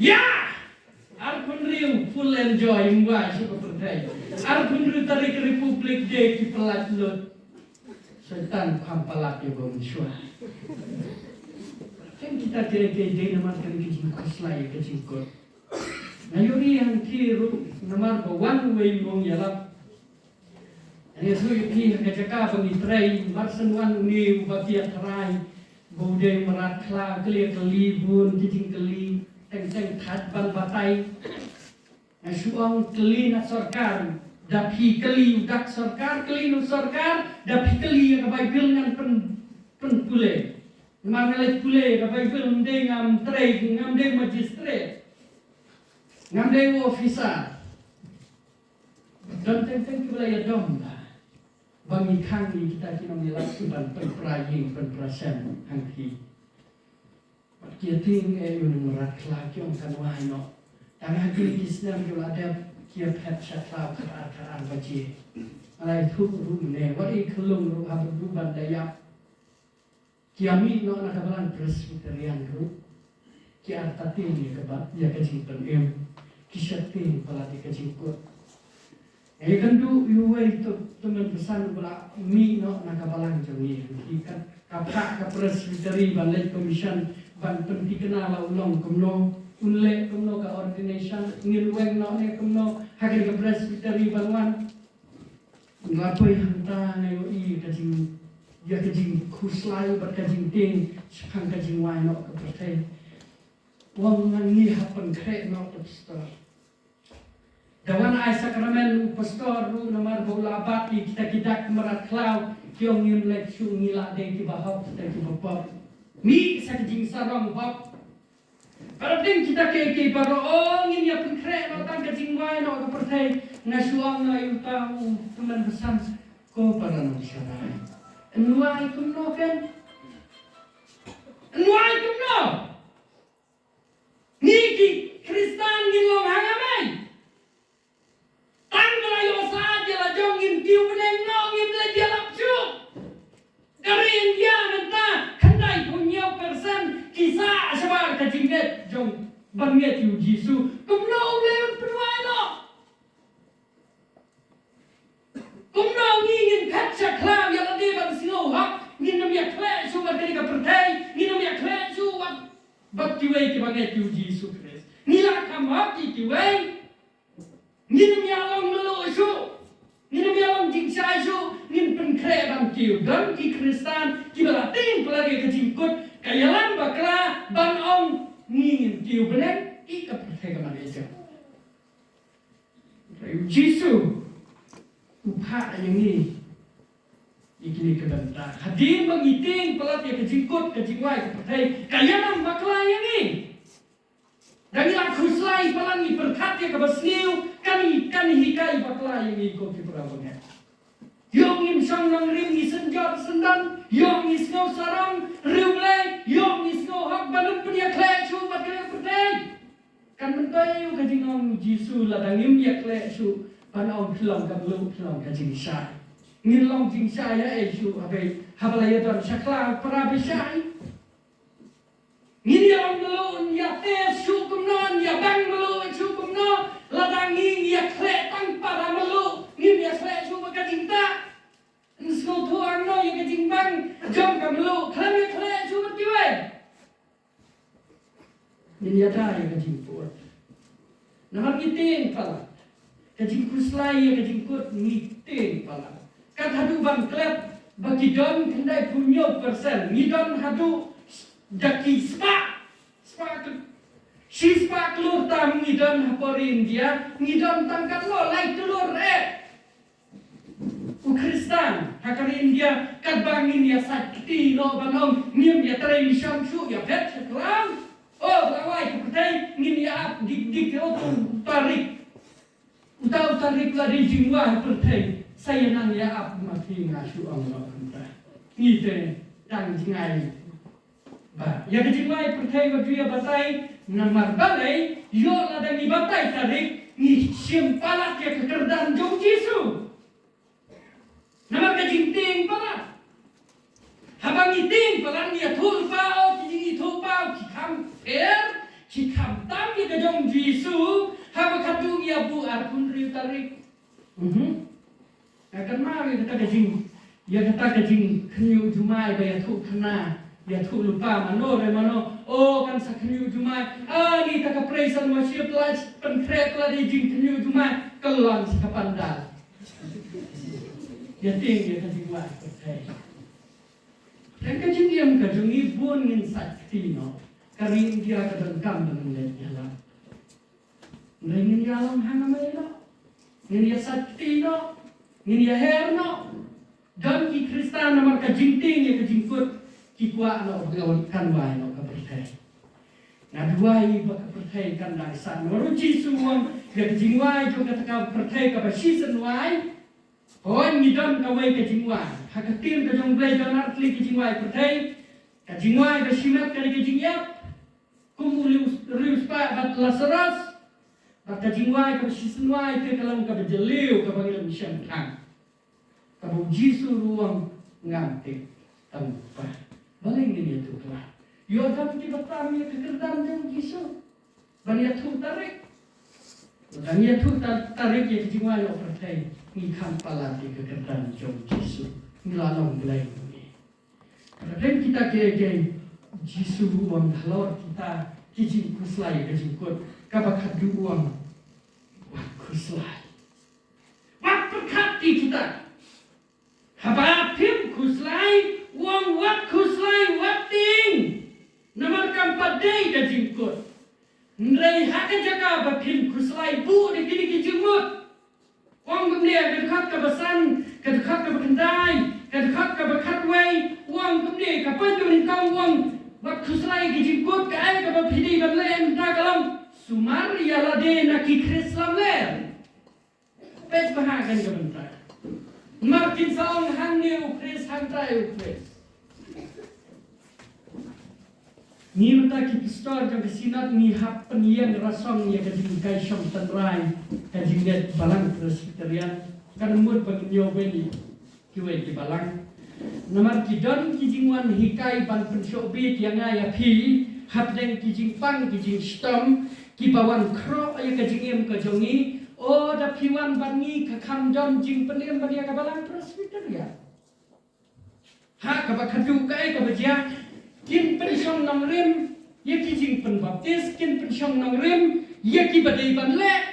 Ïa! Arphew hynriew full enjoy, ym wai shuh ka pyrthei. Arphew hynriew tarik Republic Day ki palat lut. Soitan kham palat ïa ba mynshuwa. Ken kita kiei kiei dei namar kane ka jingkhuslai ïa ka jingkut. Nga ïohi hangthie ruh namar ba wan uwei u nongïalap. Ngi shu ïohi ha ka jaka ba ngi trei, mar shen wan une uba ki ïatharai ba u dei mrad khlaw, kylli kylli bun ki jingkylli, teng teng thait ban batai. Nga shu ong kylli na sorkar, da phi kylli u dak sorkar, kylli na sorkar, da phi kylli ïa ka Baibl ngan pyn pynpule. Namar nga leit pule ïa ka Baibl, ym dei ngam trei, ngam dei magistrate. Ngam dei u officer. Don teng teng kiba la ïadon ba ba ngi khang ïa kita ki nongïalap ki ban pynpra ïing pynpra sem hangthie. Bad ki ïa tieng eh ïa u nongmrad khlaw ki ong kan wai noh. Tang ha kine ki snem ki la dep ki ïa phet sha khlaw khatar khatar baje. Nga la ïathuh ruh mynne wat i khyllung ruh haba ruh ban da ïap. Ki ïa mih noh na ka balang Presbyterian ruh. Ki artatien ïa ka ba ïa ka jingpynim. Ki sheptieng palat ïa ka jingkut. Nga ïakynduh ïa uwei u tymmen basan uba la mih noh na ka balang jong ngi. Ki ka phah ka Presbytery ban leit commission ban pynthikna la u long kumno, un leh kumno ka ordination, ngin weng noh ne kumno ha ka Presbytery ban wan. Nga poi hangta nga ïohi ka jing, ïa ka jingkhuslai bad ka jingtieng shaphang ka jingwai noh ka pyrthei. U ong ngan, ngi hap pynkhreh noh, pastor. Da wan ai sakramen u pastor ruh namar ba u la bat ïa kita ki dak mrad khlaw, ki ong ngim leh shuh, ngi la dei kiba hok, kita kiba pop. Mih sa ka jingsarong hok. Para ding kita kiei kiei baroh, oh, ngin ïa pynkhreh noh tang ka jingwai noh ka pyrthei. Nga shu ong noh ïa uta u tymmen basan, ko para nongshakri, yn wai kumno ken? Yn wai kumno? Ngi ki Khristan ngin long hangta mei? Tang ba la ïoh saad ïa la jong ngin kiew bneng noh, ngim leit ïalap shuh. Ka ri India mynta khyndai phew hynñiew percent ki sah shabar ka jingngeit jong ban ngeit ïa u Jisu. Kumno U Blei un pynwai noh? Kumno ngi ngin phet sha khlaw ïa lade ban sngew hok, ngin ym ïa khleh shuh bad kane ka pyrthei, ngin ym ïa khleh shuh bad, bad kiwei kiba ngeit ïa u Jisu Khrist. Ngi la kham hok ïa kiwei. Ngin ym ïa long mluh shuh. Ngin ym ïa long jingshai shuh. Ngin pynkhreh ban kiew. Don ki Khristan kiba la tieng palat ïa ka jingkut, ka ïalam bakla ban ong ngi ngin kiew bneng, ïa ka pyrthei ka man ïa jong. U Jisu u phah ïa ngi ïa kine ki bynta. Hadien ba ngi tieng palat ïa ka jingkut ka jingwai ka pyrthei, ka ïalam bakla ïa ngi. Da ngi la khuslai palat ngi pyrkhat ïa kaba sniew, kan, kan hikai bakla ïa ngi ko ki para bangeit. Ïoh ngim shong nongrim, ngi synjor syndon, ïoh ngi sngew sarong riewblei, ïoh ngi sngew hok ban ym pynïakhleh shuh bad ka pyrthei. Kan myntoi ïa ka jingong Jisu lada ngim ïakhleh shuh ban ong phi long ka mluh, phi long ka jingshai. Ngin long jingshai ïa ei shuh haba, haba la ïadon sha khlaw para bishai. Ngin ïa long mluh, ïa test shuh kumno, ïa bang mluh shuh kumno, lada ngi ïakhleh tang para mluh, ngim ïakhleh shuh bad ka jingtah. Ngin sngewthuh hangno ïa ka jingbang jong ka mluh, khlem ïakhleh shuh bad kiwei. Ngin ïada ïa ka jingput. Namar ngi tieng palat. Ka jingkhuslai ïa ka jingkut ngi tieng palat. Kat haduh ban klet ba ki don khyndai phew hynñiew percent. Ngi don haduh da ki spah, spah ki, shi spah klur tam ngi don ha por India, ngi don tang katno, lai klur eh. U Khristan ha ka ri India, katba ngin ïa sait kti noh ban ong ngim ïa trei misham shuh, ïa phet sha klam. O ba la wai ka pyrthei, ngin ïa ap dik dik, o uta u tarik. Uta u tarik la dei jingwai pyrthei. Sa ïa nang ïa ap ma phi, nga shu ong noh kumta. Ngi te dang jngai. Ba ïa ka jingwai pyrthei ba ju ïa batai. Namar balei? Ïoh lada ngi batai tarik, ngi shim palat ïa ka kyrdan jong Jisu. Namar ka jingtieng palat. Haba ngi tieng palat, ngi ïathuh lypa, o ki jingïathuh lypa ki kham pher, ki kham tam ïa ka jong Jisu. Haba khatduh ngi ïa buh arphew hynriew tarik. Mhm. Nga kynmaw ïa kata ka jing, ïa kata ka jingkhynñiuh jumai ba ïathuh khana, ïathuh lypa mano re mano. O kan sa khynñiuh jumai. Ani ta ka praise and worship, la pynkhreh palat ïa jingkhynñiuh jumai. Kyllon sha ka pandal. Ïa tieng ïa ka jingwai pyrthei. Tang ka jingim ka jong ngi bun ngin sait kti noh. Ka ri India ka donkam ba ngin leit ïalam. Ngin ïalam hangne noh. Ngin ïa sait kti noh. Ngin ïa her noh. Don ki Khristan namar ka jingtieng ïa ka jingkut ki kwah noh ba kan wai noh ka pyrthei. Nga duwai ba ka pyrthei kan dang sah. Namar u Jisu u ong ïa ka jingwai jong kata ka pyrthei kaba shisien wai. Hooid ngi don kawei ka jingwai. Ha ka ktien ka jong U Blei don artylli ka jingwai pyrthei. Ka jingwai ka shimet ka dei ka jingïap. Kum u riewspah bad Lasarus. Bad ka jingwai kaba shisien wai te ka long kaba jylliew kaba ngim shym tang. Kaba u Jisu ruh u ong ngam tip tang ba balei ngin ïathuh palat. Ïoh don kiba tam ïa ka kyrdan jong u Jisu ban ïathuh tarik. Ban ïathuh ta-, tarik ïa ka jingwai noh pyrthei, ngi kham palat ïa ka kyrdan jong u Jisu. Ngi la long Blei ngi. Kata kita kiei kiei Jisu u ong halor kita ki jingkhuslai ïa ka jingkut, kaba khatduh u ong wat khuslai. Wat pyrkhat ïa kita. Haba phim khuslai, u ong wat khuslai, wat tieng. Namar kam pat dei ka jingkut. Hynrei ha ka jaka ba phim khuslai, buh da kine ki jingmut. U ong kumne, ka dkhot kaba san, ka dkhot kaba khyndai, ka dkhot kaba khatwei, u ong kumne, ka point kaba nyngkong u ong wat khuslai ïa ka jingkut, kaei kaba phi dei ban leh mynta ka long sumar ïa lade na ki Khrist lamler. Peit bha kane ka bynta. Namar kin sa ong hangne u Khrist, hangtai u Khrist. Ngi mynta ki pastor jong ka Synod ngi hap pynïeng rasong ïa ka jinghikai shong tynrai, ka jingngeit Balang Presbyterian, kan mut ba ngin ïoh beiñ ïa kiwei ki balang. Namar ki don ki jingwan hikai ban pynshoh bieit ïa nga ïa phi hapdeng ki jingpang ki jingshitom kiba wan khroh ïa ka jingim ka jong ngi. O da phi wan bad ngi ka kham don jingpynim ban ïa ka Balang Presbyterian. Ha kaba khatduh kaei kaba jia, kin pynshong nongrim ïa ki jingpynbaptis, kin pynshong nongrim ïa kiba dei ban leh.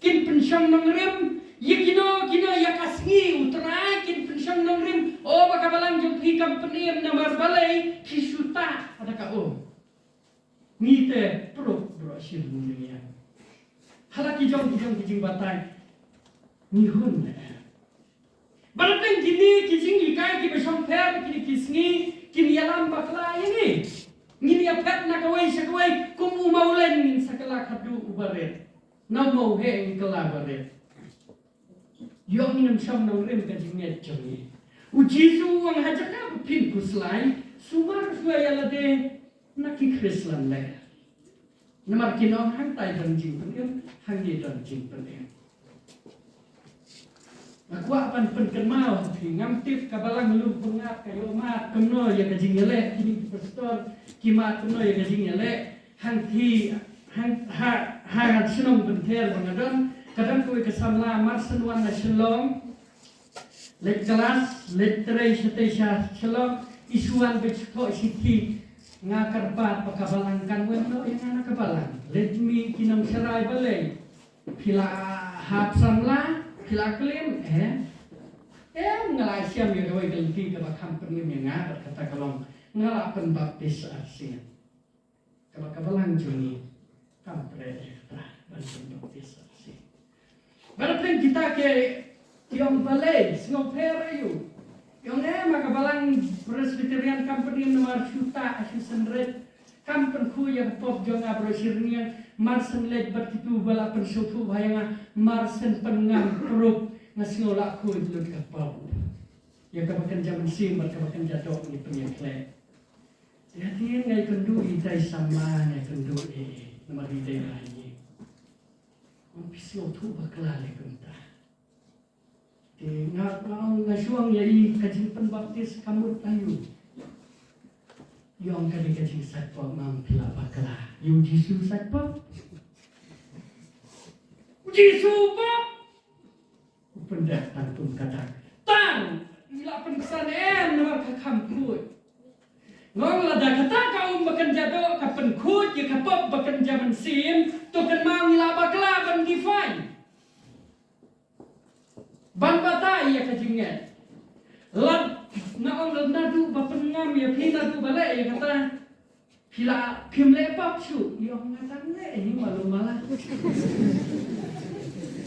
Kin pynshong nongrim ïa kino kino ïa ka sngi U Trai, kin pynshong nongrim, o ba ka balang jong phi kam pynim namar balei, ki shu tah, kata ka o. Ngi te pyrshah baroh shi nongrim ïa. Hala ki jong ki jong ki jingbatai. Ngi hun ne. Bad tang kine ki jinghikai kiba shongpher kine ki sngi kin ïalam bakla ïa ngi. Ngin ïa phet na kawei sha kawei kum u mawleiñ, ngin sa kylla khatduh u barit. Na u mawheh ngin kylla barit. Ïoh ngin ym shong nongrim ka jingngeit jong ngi. U Jisu u ong ha jaka ba phin khuslai, sumar shuwa ïa lade na ki Khrist lamler. Namar kin ong hangtai don jingpynim, hangne don jingpynim. Nga kwah ban pynkynmaw ha phi, ngam tip ka balang Lum Pyngngad ka ïoh mad kumno ïa ka jingïaleh, kine ki pastor ki mad kumno ïa ka jingïaleh. Hangtei, hang, ha, ha shnong Bynther ba nga don, ka don kawei ka samla mar shen wan na Shillong. Leit klas, leit trei shatei sha Shillong, i shu wan beit sha thoh shithi. Nga kyrpad ba ka balang kan wan noh ïa nga na ka balang. Leit mih ki nongshakri balei. Phi la hap samla, phi la klim, eh? Em, nga la shem ïa kawei ka lynti kaba kham pynim ïa nga, bad kata ka long nga la pynbaptis arsien. Kaba ka balang jong ngi kam pyrshah ïa kata ban pynbaptis arsien. Bad pyrshah kita ki Ki ong balei, sngewpher aïu? Ki ong em, ha ka balang Presbyterian kam pynim namar shu tah, shu synrit. Kam pynkhuid ïa ka pop jong nga baroh shi rynïeng, mar syn leit bad kito ba la pynsngewthuh bha ïa nga, mar syn pynngam prup, nga sngew la khuid lut ka pop. Ïa kaba kynja mynsiem bad kaba kynja doh ngi pynïakhleh. Ïa, te nga ïakynduh ïa itai samla, nga ïakynduh ïa i, namar i dei bha ïa ngi. Ong phi sngewthuh bakla lei kumta. Te nga, nga ong, nga shu ong ïa i, ka jingpynbaptis ka mut aïu? I ong ka dei ka jingsaitpop. Mam, phi lah bakla. Ïa u Jisu saitpop? U Jisu pop? U pyndep tang kum ka dak. Tang, i la pynksan em namar ka kham khuid. Nga ong lada kata ka um ba kynja doh ka pynkhuid ïa ka pop ba kynja mynsiem, to kynmaw ngi la bakla ban define. Ban batai ïa ka jingngeit. Lad, nga ong lad naduh ba pynngam ïa phi naduh ba leh ïa kata. Phi la, phim leh pop shuh, i ong nga dang leh hi malu mala.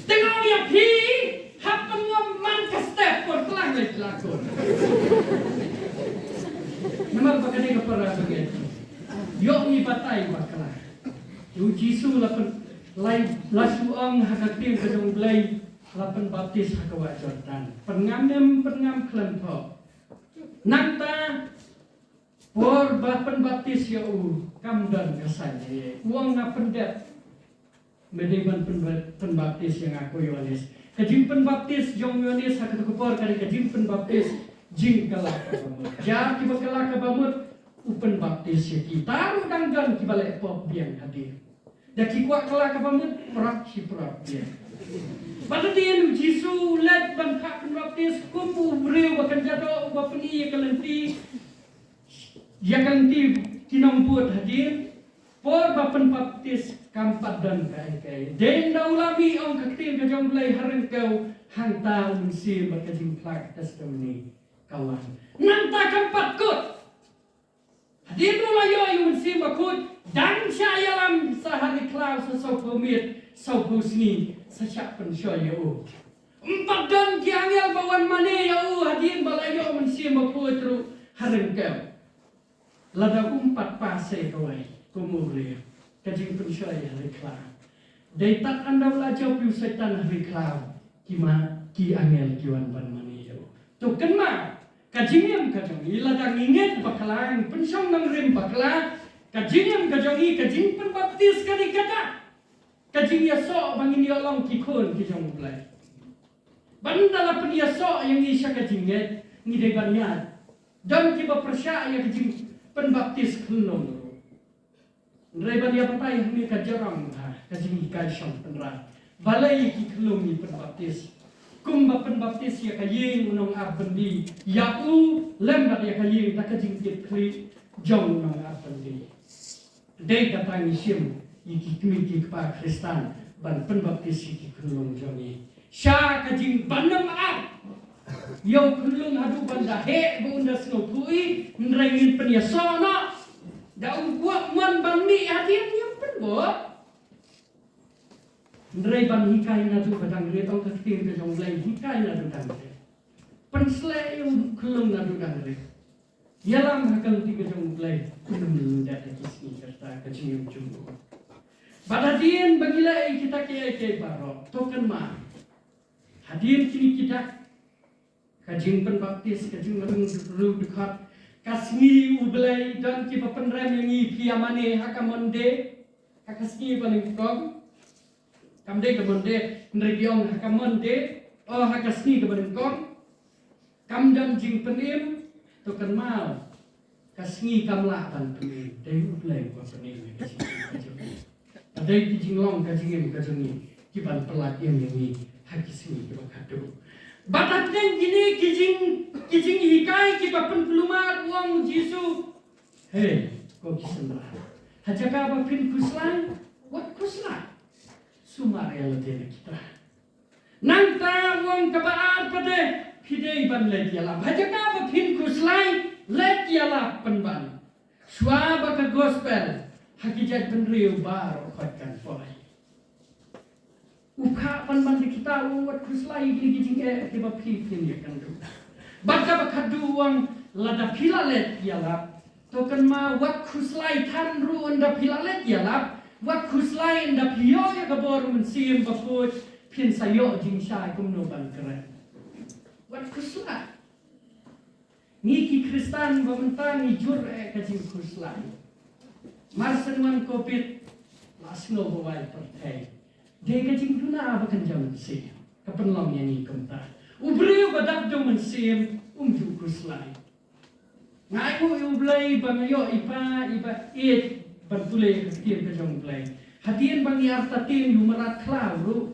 Te nga ong ïa phi, hap pynngam man ka step por tlang leh la kur. Namar ba ka dei ka para ba ngi. Ïoh ngi batai bakla. U Jisu la pyn, la, la shu ong ha ka ktien ka jong U Blei, la pynbaptis ha ka wah Jordan. Pynngam ne ym pynngam khlem thoh. Nangta por ba pynbaptis ïa u, kam don ka saiñ. U ong nga pyndep. Me dei ban pynba-, pynbaptis ïa nga ko Ïoannis. Ka jingpynbaptis jong Ïoannis ha kato ka por ka dei ka jingpynbaptis jingkylla kaba mut. Jar kiba kylla kaba mut, u pynbaptis ïa ki. Tang ruh dang don kiba leh pop biang hadien. Da ki kwah kylla kaba mut, prap shi prap biang. Bad hadien u Jisu u leit ban phah pynbaptis kum u briew ba kynja doh uba pyni ïa ka lynti, ïa ka lynti ki nongbud hadien. Por ba pynbaptis kam pat don kaei kaei. Dei ynda u la mih, ong ka ktien ka jong U Blei, ha ryngkew hangta u Mynsiem bad ka jingphla ka testimony ka wan. Nangta kam pat kut. Hadien ba la ïoh ïa u Mynsiem Bakhuid, dang shah ïalam sa ha ri khlaw sa sawphew miet, sawphew sngi, sa shah pynshoi ïa u. Ym pat don ki angel ba wan mane ïa u hadien ba la ïoh u Mynsiem Bakhuid ruh ha ryngkew. Lada um pat pass ïa kawei, kum u briew, ka jingpynshoi ha ri khlaw. Dei tad ynda u la jop ïa u Soitan ha ri khlaw, ki ma, ki angel ki wan ban mane ïa u. To kynmaw, ka jingim ka jong ngi, lada ngi ngeit bakla, ngi pynshong nongrim bakla, ka jingim ka jong ngi, ka jingpynbaptis ka dei kata. Ka jingïasoh ba ngin ïoh long ki khun ki jong U Blei. Bad ynda la pynïasoh ïa ngi sha ka jingngeit, ngi dei ban ïaid. Don kiba pyrshah ïa ka jingpynbaptis khunlung ruh. Hynrei ban ïa batai hangne ka jrong ha ka jinghikai shongpynrang. Balei ki khunlung ngi pynbaptis? Kumba pynbaptis ïa ka ïing u nongap byndi, ïa u lem bad ïa ka ïing da ka jingkitkhlieh jong u nongap byndi. Dei kata ngi shim ïa ki kmie ki kpa Khristan ban pynbaptis ïa ki khunlung jong ngi. Sha ka jingbanym ap ïa u khunlung haduh ban da heh ba un da sngewthuh, hynrei ngin pynïasoh noh. Da u kwah mon ban mih hadien ngim pynbud. Hynrei ban hikai naduh ba dang rit, ong ka ktien ka jong U Blei, hikai naduh dang rit. Pynsleh ïa u khunlung naduh dang rit. Ïalam ha ka lynti ka jong U Blei, ym lyndet ha ki sngi ka rta ka jingim jong u. Bad hadien ba ngi leh ïa kita kiei kiei baroh, to kynmaw. Hadien kine ki dak, ka jingpynbaptis, ka jingmyntoi ruh dkhot, ka sngi U Blei, don kiba pynrem ïa ngi, phi ïa mane ha ka Monday, ha ka sngi ba nyngkong. Kam dei ka Monday, hynrei ki ong ha ka Monday, oh, ha ka sngi kaba nyngkong. Kam don jingpynim, to kynmaw. Ka sngi kam lah ban pynim, dei U Blei uba pynim ïa ka jingim ka jong ngi. Ka dei ki jinglong ka jingim ka jong ngi, ki ban pyllait im ïa ngi ha ki sngi kiba khatduh. Bad hapdeng kine ki jing, ki jinghikai kiba pynkulmar, u ong u Jisu, hei, ko ki synran, ha jaka ba phin khuslai, wat khuslai. Sumar ïa lade na ki trai. Nangta u ong kaba ar pat de, phi dei ban leit ïalap. Ha jaka ba phin khuslai, leit ïalap pynban. Shuwa ba ka gospel ha ki jaitbynriew baroh khoit kan poi. U phah ban ban da kita, u ong wat khuslai ïa kine ki jingeh kiba phi phin ïakynduh. Bad kaba khatduh u ong lada phi la leit ïalap, to kynmaw wat khuslai than ruh ynda phi la leit ïalap, wat khuslai ynda phi ïoh ïa ka bor u Mynsiem Bakhuid phin sa ïoh jingshai kumno ban kren. Wat khuslai. Ngi ki Khristan ba mynta ngi jur eh ka jingkhuslai. Mar shen wan Covid la sngew ba wai pyrthei. Dei ka jingduna ba kynja mynsiem ka pynlong ïa ngi kumta. U briew ba dap da u Mynsiem um ju khuslai. Nga ai nguh ïa U Blei ba nga ïoh i pa iba ïeit ban pule ïa ka ktien ka jong U Blei. Hadien ba ngi artatien ïa u mrad khlaw ruh.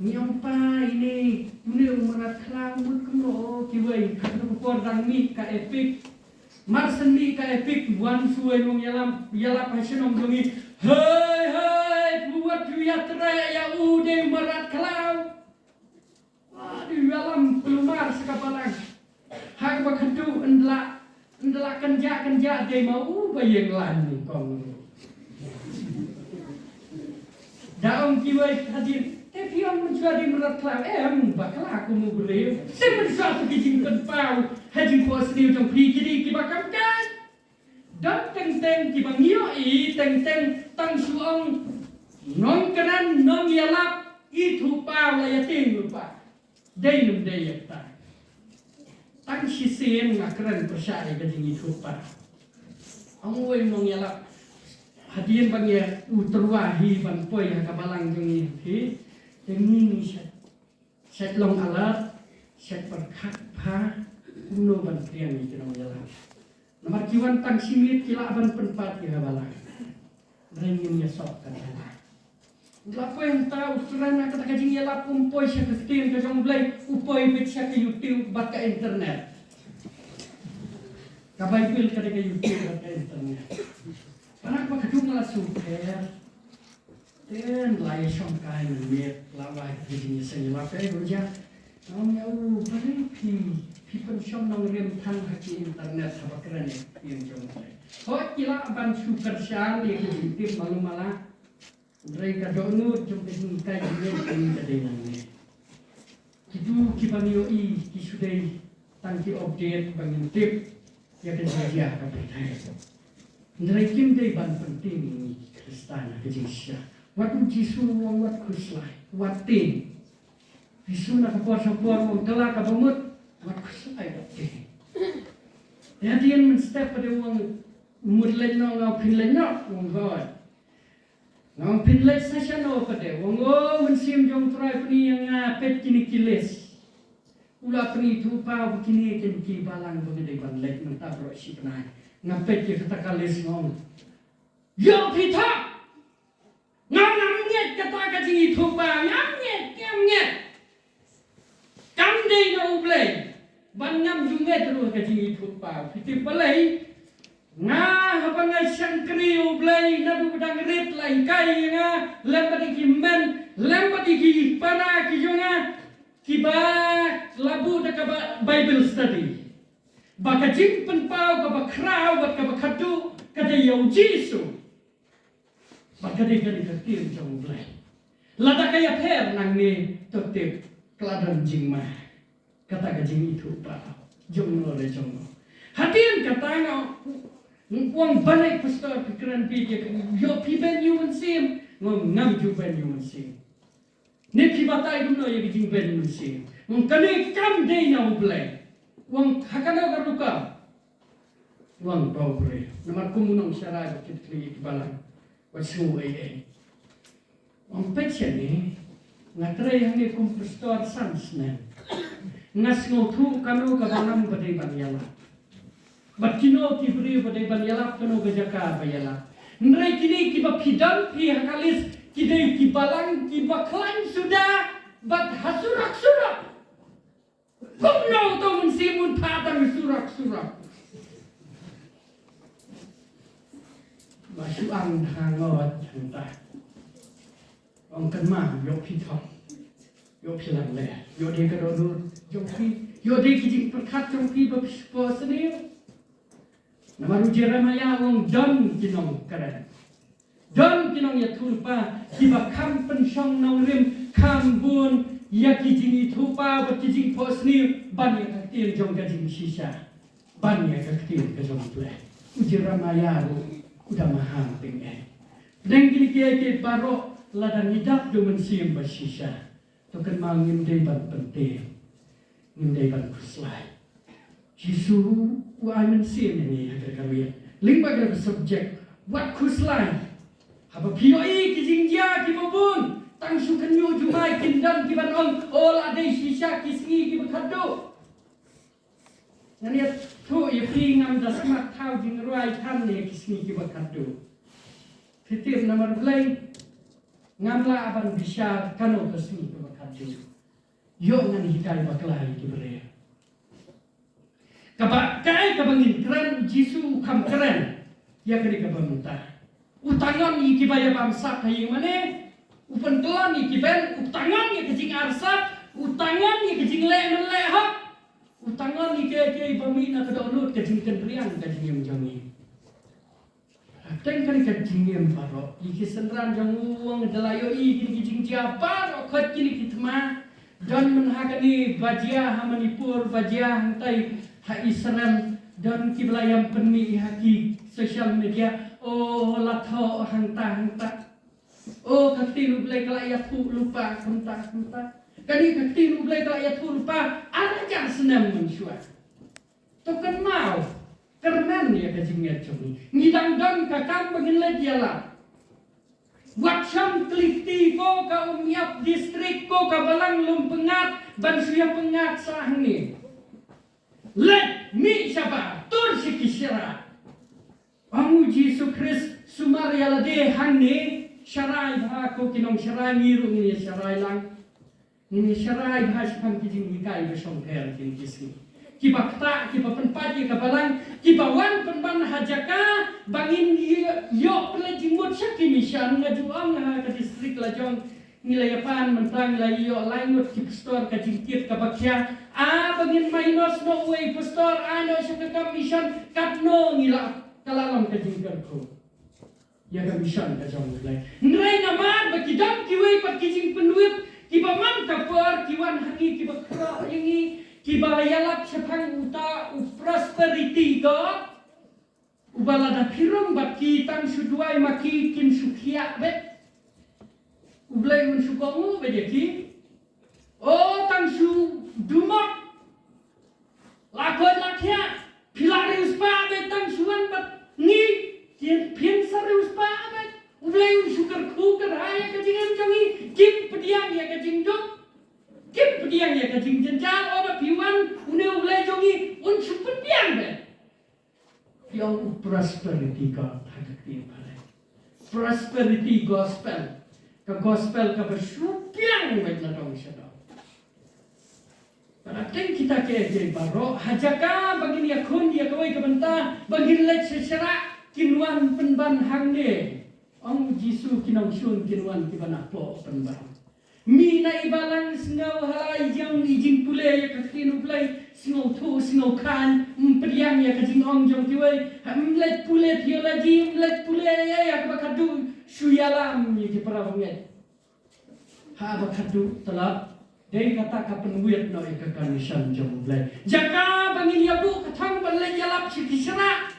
Ngi ong pa, ine, une u mrad khlaw mut kumno, kiwei, katno ka por dang mih ka EPIC. Mar shen mih ka EPIC, wan shuwa u nongïalap, ïalap ha shnong jong ngi. Hei, hei, phi wat ju ïatrei ïa u, dei u mrad khlaw. Wa, dei u ïalam kulmar sha ka balang. Ha kaba khatduh ynda la, ynda la kynjah kynjah dei ma u ba ïeng lan nyngkong ruh. Da ong kiwei hadien, te phi ong mynshuwa dei mrad khlaw, em, bakla kum u briew. Te mynshuwa tu ki jingpynpaw ha jingphohsniew jong phi ki dei kiba kam kai. Don teng teng kiba ngi ïohi teng teng tang shu ong nongkren nongïalap ithuhpaw la ïa tieng lypa. Dei ne ym dei ïa kata. Tang shisien nga kren pyrshah ïa ka jingithuhpaw. Ong uwei u nongïalap hadien ba ngi u tyrwa hi ban poi ha ka balang jong ngi hi. Te ngi ngi shet, shet long alert, shet pyrkhat bha kumno ban pdiang ïa ki nongïalap. Namar ki wan tang shi minit ki lah ban pynpat ïa ka balang. Hynrei ngin ïasoh kata. La poi hangta u kren na kata ka jingïalap, um poi sha ka ktien ka jong U Blei, u poi beit sha ka YouTube bad ka internet. Ka Baibl ka dei ka YouTube bad ka internet. Para ba ka jong la shu pher. Te la ïashong kai mynmiet, la wai ka jingïaseng ïalap, eh, Roja. Nga ong ïa u, balei phi, phi pynshong nongrim than ha ki internet haba kren ïa ka ktien jong U Blei. Hooid ki lah ban shu kyrshan ïa ki jingtip malu mala. Hynrei ka dohnud jong ka jinghikai jinghikai ka dei nangne. Kitu kiba ngi ïohi ki shu dei tang ki update ba ngin tip ïa ka jingjia ka pyrthei. Hynrei kim dei ban pyntieng ïa ngi ki Khristan ha ka jingshisha. Wat u Jisu u ong wat khuslai, wat tieng. Jisu na ka por sha por u ong kylla kaba mut, wat khuslai, wat tieng. Te hadien mynstep pat u ong mut leit noh, nga ong phin leit noh, u ong hooid. Nga ong phin leit sa shano pat, u ong o Mynsiem jong U Trai pyni ïa nga, peit kine ki list. U la pyni thuh pa ba kine kin ki balang ba nga dei ban leit mynta baroh shi bnai. Nga peit ïa kata ka list nga ong ïoh phi thok. Nga ngam ngeit kata ka jingithuhpaw, ngam ngeit, ngam ngeit. Kam dei na U Blei ban ngam ju ngeit ruh ka jingithuhpaw. Phi tip balei? Nga haba nga shakri U Blei naduh ba dang rit la hikai ïa nga lem bad ïa ki hynmen, lem bad ïa ki para ki jong nga kiba la buh da kaba Bible study. Ba ka jingpynpaw kaba khraw bad kaba khatduh ka dei ïa U Jisu. Bad ka dei ka dei ka ktien jong U Blei. Lada ka ïapher nangne to tip ka la don jingma. Kata ka jingithuhpaw jong no re jong no. Hadien kata nga ong ban leit pastor phi kren phi ïa ka ïoh phi Ben ïa u Mynsiem. Nga ong ngam ju Ben ïa u Mynsiem. Ne phi batai kumno ïa ka jingben mynsiem? Nga ong kane kam dei na U Blei. Nga ong ha kano ka rukom? Nga ong ba u briew. Namar kum u nongsharai ba kit kli ïa ki balang. Wat sngew ei ei. Nga ong peit shane. Nga trei hangne kum pastor san snem. Nga sngewthuh kano ka balang ba dei ban ïalap. Bad kino ki briew ba dei ban ïalap, kano ka jaka ba ïalap. Hynrei kine kiba phi don phi ha ka list ki dei ki balang kiba khlaiñ suda bad ha surok surok. Kumno uto u Mynsiem un phah tang ha surok surok? Ba shu ang ha ngot hangta. Ong kynmaw, ïoh phi thok. Ïoh phi lang leh. Ïoh dei ka dohnud jong phi. Ïoh dei ki jingpyrkhat jong phi ba phi sngewsynei. Namar u Jeremiah u ong don ki nongkren. Don ki nongïathuhlypa kiba kham pynshong nongrim, kham bun ïa ki jingïathuhpaw bad ki jingphohsniew ban ïa ka ktien jong ka jingshisha, ban ïa ka ktien ka jong U Blei. U Jeremiah ruh u da maham teng eh. Dang kine kiei kiei baroh lada ngi dap da u Mynsiem Bashisha, to kynmaw ngim dei ban pynthikna, ngim dei ban khuslai. Jisu u ai mynsiem ïa ngi ha kane ka miet. Lyngba kane ka subject, wat khuslai. Haba phi ïohi ki jingjia kiba bun, tang shu khynñiuh jumai kin don kiban ong, o la dei shisha ki sngi kiba khatduh. Ngan ïathuh ïa phi, ngam da smat thaw jingrwai than ïa ki sngi kiba khatduh. Phi tip namar balei? Ngam lah ban bishar kano ka sngi kaba khatduh. Ïoh ngan hikai bakla ïa ki briew. Kaba, kaei kaba ngin kren, u Jisu u kham kren ïa kane kaba mynta. U tang on ïa kiba ïa bamsap ha ïing mane, u pyntlon ïa ki beiñ, u tang on ïa ka jingarsap, u tang on ïa ka jingleh mynleh hok, u tang on ïa kiei kiei ba mih na ka dohnud ka jingkynriang ka jingim jong ngi. Teng kane ka jingim baroh, ïa ki synran jong u, u ong da la ïohi kine ki jingjia baroh, khot kine ki thma. Don mynha kane ba jia ha Manipur, ba jia hangtai ha Israel. Don kiba la ïam pynmih ha ki social media, o la thoh hangta hangta. O ka ktien U Blei ka la ïathuh lypa kumta kumta. Kane ka ktien U Blei ka la ïathuh lypa ar hajar snem mynshuwa. To kynmaw, kyrmen ïa ka jingngeit jong ngi. Ngi dang don ka kam ba ngin leit ïalap. Wat shong klik ti, ko ka Umïap District, ko ka Balang Lum Pyngngad, ban shu ïa pyngngad sha hangne. Leit, mih shabar, tur sha ki shara. Ong u Jisu Khrist, sumar ïa lade hangne, sharai bha ko ki nongsharai, ngi ruh ngin ïa sharai lang. Ngin ïa sharai bha shaphang ki jinghikai ba shongpher kine ki sngi. Kiba ktah, kiba pynpait ïa ka balang, kiba wan pynban ha jaka ba ngin ïoh, ïoh pynleit jingmut sha ki mission. Nga ju ong ha ka district la jong, ngi la ïa pan mynta, ngi la ïoh lai ngut ki pastor, ka jingkit kaba khia. A ba ngin minus noh uwei pastor, ai noh sha ka kam mission, katno ngi la, ka la long ka jingkyrkhu ïa ka mission ka jong U Blei. Hynrei namar ba ki don kiwei pat ki jingpynwit kiba man ka por ki wan ha ngi, kiba khroh ïa ngi, kiba ïalap shaphang uta u prosperity God, uba lada phi rung bad ki, tang shu duwai ma ki kin shu khiah beit. U Blei un shu kohnguh beit ïa ki. O, tang shu dumok. La koit la khiah, phi la riewspah beit, tang shu wan bad ngi, kin phin sa riewspah beit. U Blei un shu kyrkhu kyrhai ïa ka jingim jong ngi, kim pdiang ïa ka jingduk, kim pdiang ïa ka jingjynjar. O, ba phi wan, une U Blei jong ngi un shu pdiang beit. Ïa u prosperity God ha ka ktien Phareng. Prosperity gospel. Ka gospel kaba shu pdiang beit na dong sha dong. Bad ha teng kita kiei kiei baroh, ha jaka ba ngin ïakhun ïa kawei ka bynta, ba ngin leit sha shrah, kin wan pynban hangne. Ong u Jisu, ki nongshun kin wan kiba napoh pynban. Mih na i balang, sngew ha la i jong i jingpule ïa ka ktien U Blei, sngewthuh sngewkhan, ym pdiang ïa ka jingong jong kiwei. Ym leit pule theology, ym leit pule ïa, ïa kaba khadduh, shu ïalam ïa ki para bangeit. Ha ba khadduh tlot, dei kata ka pynwit noh ïa ka commission jong U Blei. Jaka ba ngin ïabuh ka thong ban leit ïalap sha ki shrah.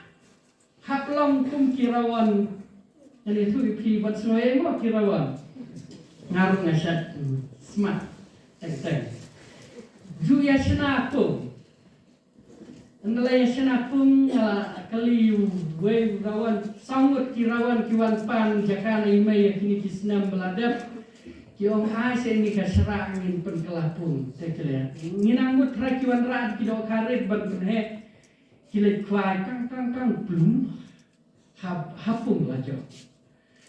Hap long kum ki rawon. Ngan ïathuh ïa phi ban sngew ïa mo ki rawon. Nga ruh nga shat smat teng teng. Ju ïa shna pung. Ynda la ïa shna pung nga la kylli uwei u rawon. Saw ngut ki rawon ki wan pan jaka na i mei ïa kine ki snem ba la dep. Ki ong ai sa ïa kane ka shrah ngin pynkylla pung. Te ki leh. Ngin nang mut trai ki wanrah ki dohkha rit ban pynheh. Ki leit khwai tang tang tang plum. Ha, ha pung la jong.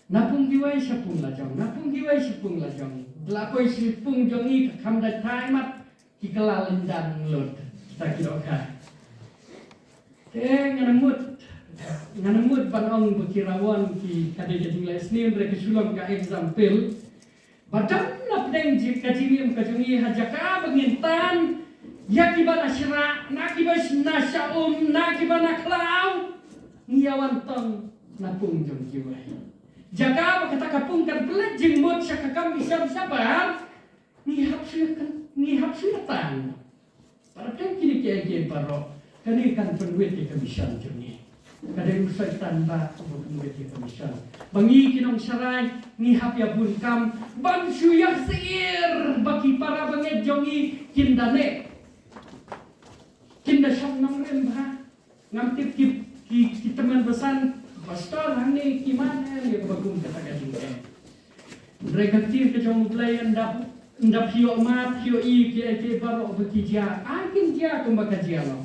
Na pung kiwei sha pung la jong. Na pung kiwei sha pung la jong. La poi sha pung jong ngi ka kham da thai mat. Ki kylla lyndan lut. Kita ki dohkha. Te ngan mut. Ngan mut ban ong ba ki rawon ki ka dei ka jingleh sniew, hynrei ka shu long ka example. Ba don na pdeng ji-, ka jingim ka jong ngi ha jaka ba ngin tan, ïa kiba na shrah, na kiba sh-, na shah um, na kiba na khlaw, ngi ïa wan tong na pung jong kiwei. Jaka ba kata ka pung kan pynleit jingmut sha ka kam ïashem shabar, ngi hap shu ïa kan, ngi hap shu ïa tan. Para pdeng kine kiei kiei baroh, kane kan pynwit ïa ka mission jong ngi. Ka dei u Soitan ba u pynwit ïa ka mission. Ba ngi ki nongsharai ngi hap ïa bun kam ban shu ïa sir ba ki para bangeit jong ngi kin da neh, kin da shong nongrim bha. Ngam tip ki, ki, ki tymmen basan, pastor hangne ki man eh, ïa kaba kum kata ka jingeh. Hynrei ka ktien ka jong U Blei ynda, ynda phi ïoh mad, phi ïohi kiei kiei baroh ba ki jia, ai kin jia kumba ka jia noh.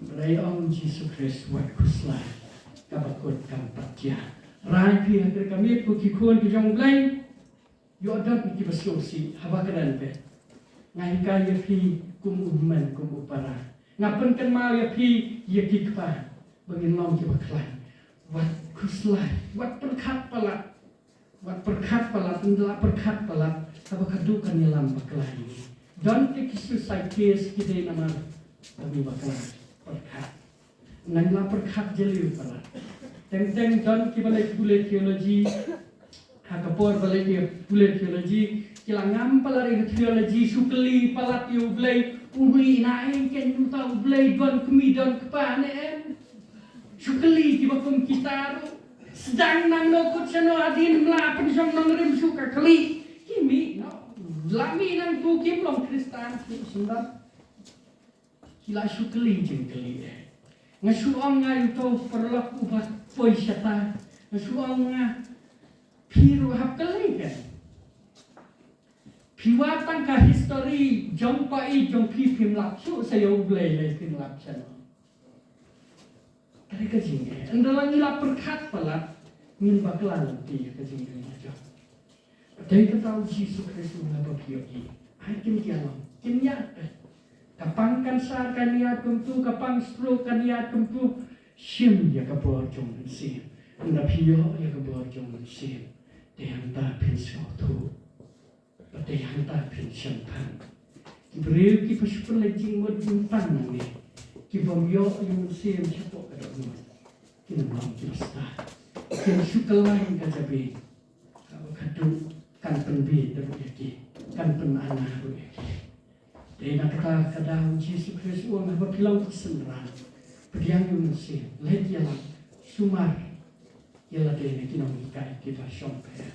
Hynrei ong Jisu Khrist, wat khuslai, kaba kut kam pat jia. Rai phi ha ka miet ko ki khun ki jong U Blei. Ïoh don kiba sngewsih haba kren beit. Nga hikai ïa phi kum u hynmen kum u para. Nga pynkynmaw ïa phi ïa ki kpa ba ngin long kiba khlaiñ. Wat khuslai, wat pyrkhat palat. Wat pyrkhat palat, ynda la pyrkhat palat, haba khatduh kan ïalam bakla ïa ngi. Don te ki suicide case ki dei namar ba ngi bakla pyrkhat. Nang la pyrkhat jylliew palat. Teng teng don kiba leit pule theology. Ha ka por ba leit pule theology, ki la ngam palat ïa ka theology, shu kylli palat ïa U Blei, U Blei na ei, ken uta U Blei don kmie don kpa ne em. Shu kylli kiba kum kita ruh. Sdang nangno kut shano hadien mla pynshong nongrim shu ka kylli. Ki mih noh. La mih nangtu kim long Khristan ki sumbat. Ki la shu kylli jingkylli eh. Nga shu ong nga ïa uto u paralok uba poi shata. Nga shu ong nga, phi ruh hap kylli kan. Phi wad tang ka history jong pa i jong phi, phim lap shuh sa ïa U Blei lei, phim lap shano. Ka dei ka jingeh. Ynda la ngi la pyrkhat palat, ngin bakla lynti ïa ka jingeh jong ngi. Dei kata u Jisu Khrist u ong haba phi ïohi, ai kin ïa long, kin ïa. Ka pang cancer kan ïa kumtu, ka pang stroke kan ïa kumtu. Shim ïa ka bor jong u Mynsiem. Ynda phi ïoh ïa ka bor jong u Mynsiem, te hangta phin sngewthuh. Bad te hangta phin shemphang. Ki briew kiba shu pynleit jingmut jingpang nangne, ki bym ïoh ïa u Mynsiem shapoh ka dohnud, kin ym long kiba stad. Kin shu kyllain ka jabieng. Kaba khatduh kan pynbieit ruh ïa ki, kan pynana ruh ïa ki. Dei na kata ka daw u Jisu Khrist u ong haba phi long ki synran, pdiang ïa u Mynsiem, leit ïalam, sumar ïa lade na ki nonghikai kiba shongpher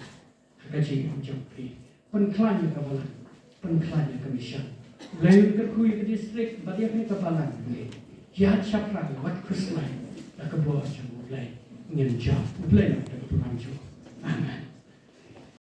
ha ka jingim jong phi. Pynkhlaiñ ïa ka balang, pynkhlaiñ ïa ka mission. U Blei un kyrkhu ïa ka district bad ïa kane ka balang, U Blei. Ïaid shaphrang, wat khuslai, da ka bor jong U Blei ngin jop. U Blei un kyrkhu ïa ka balang jong. Amen.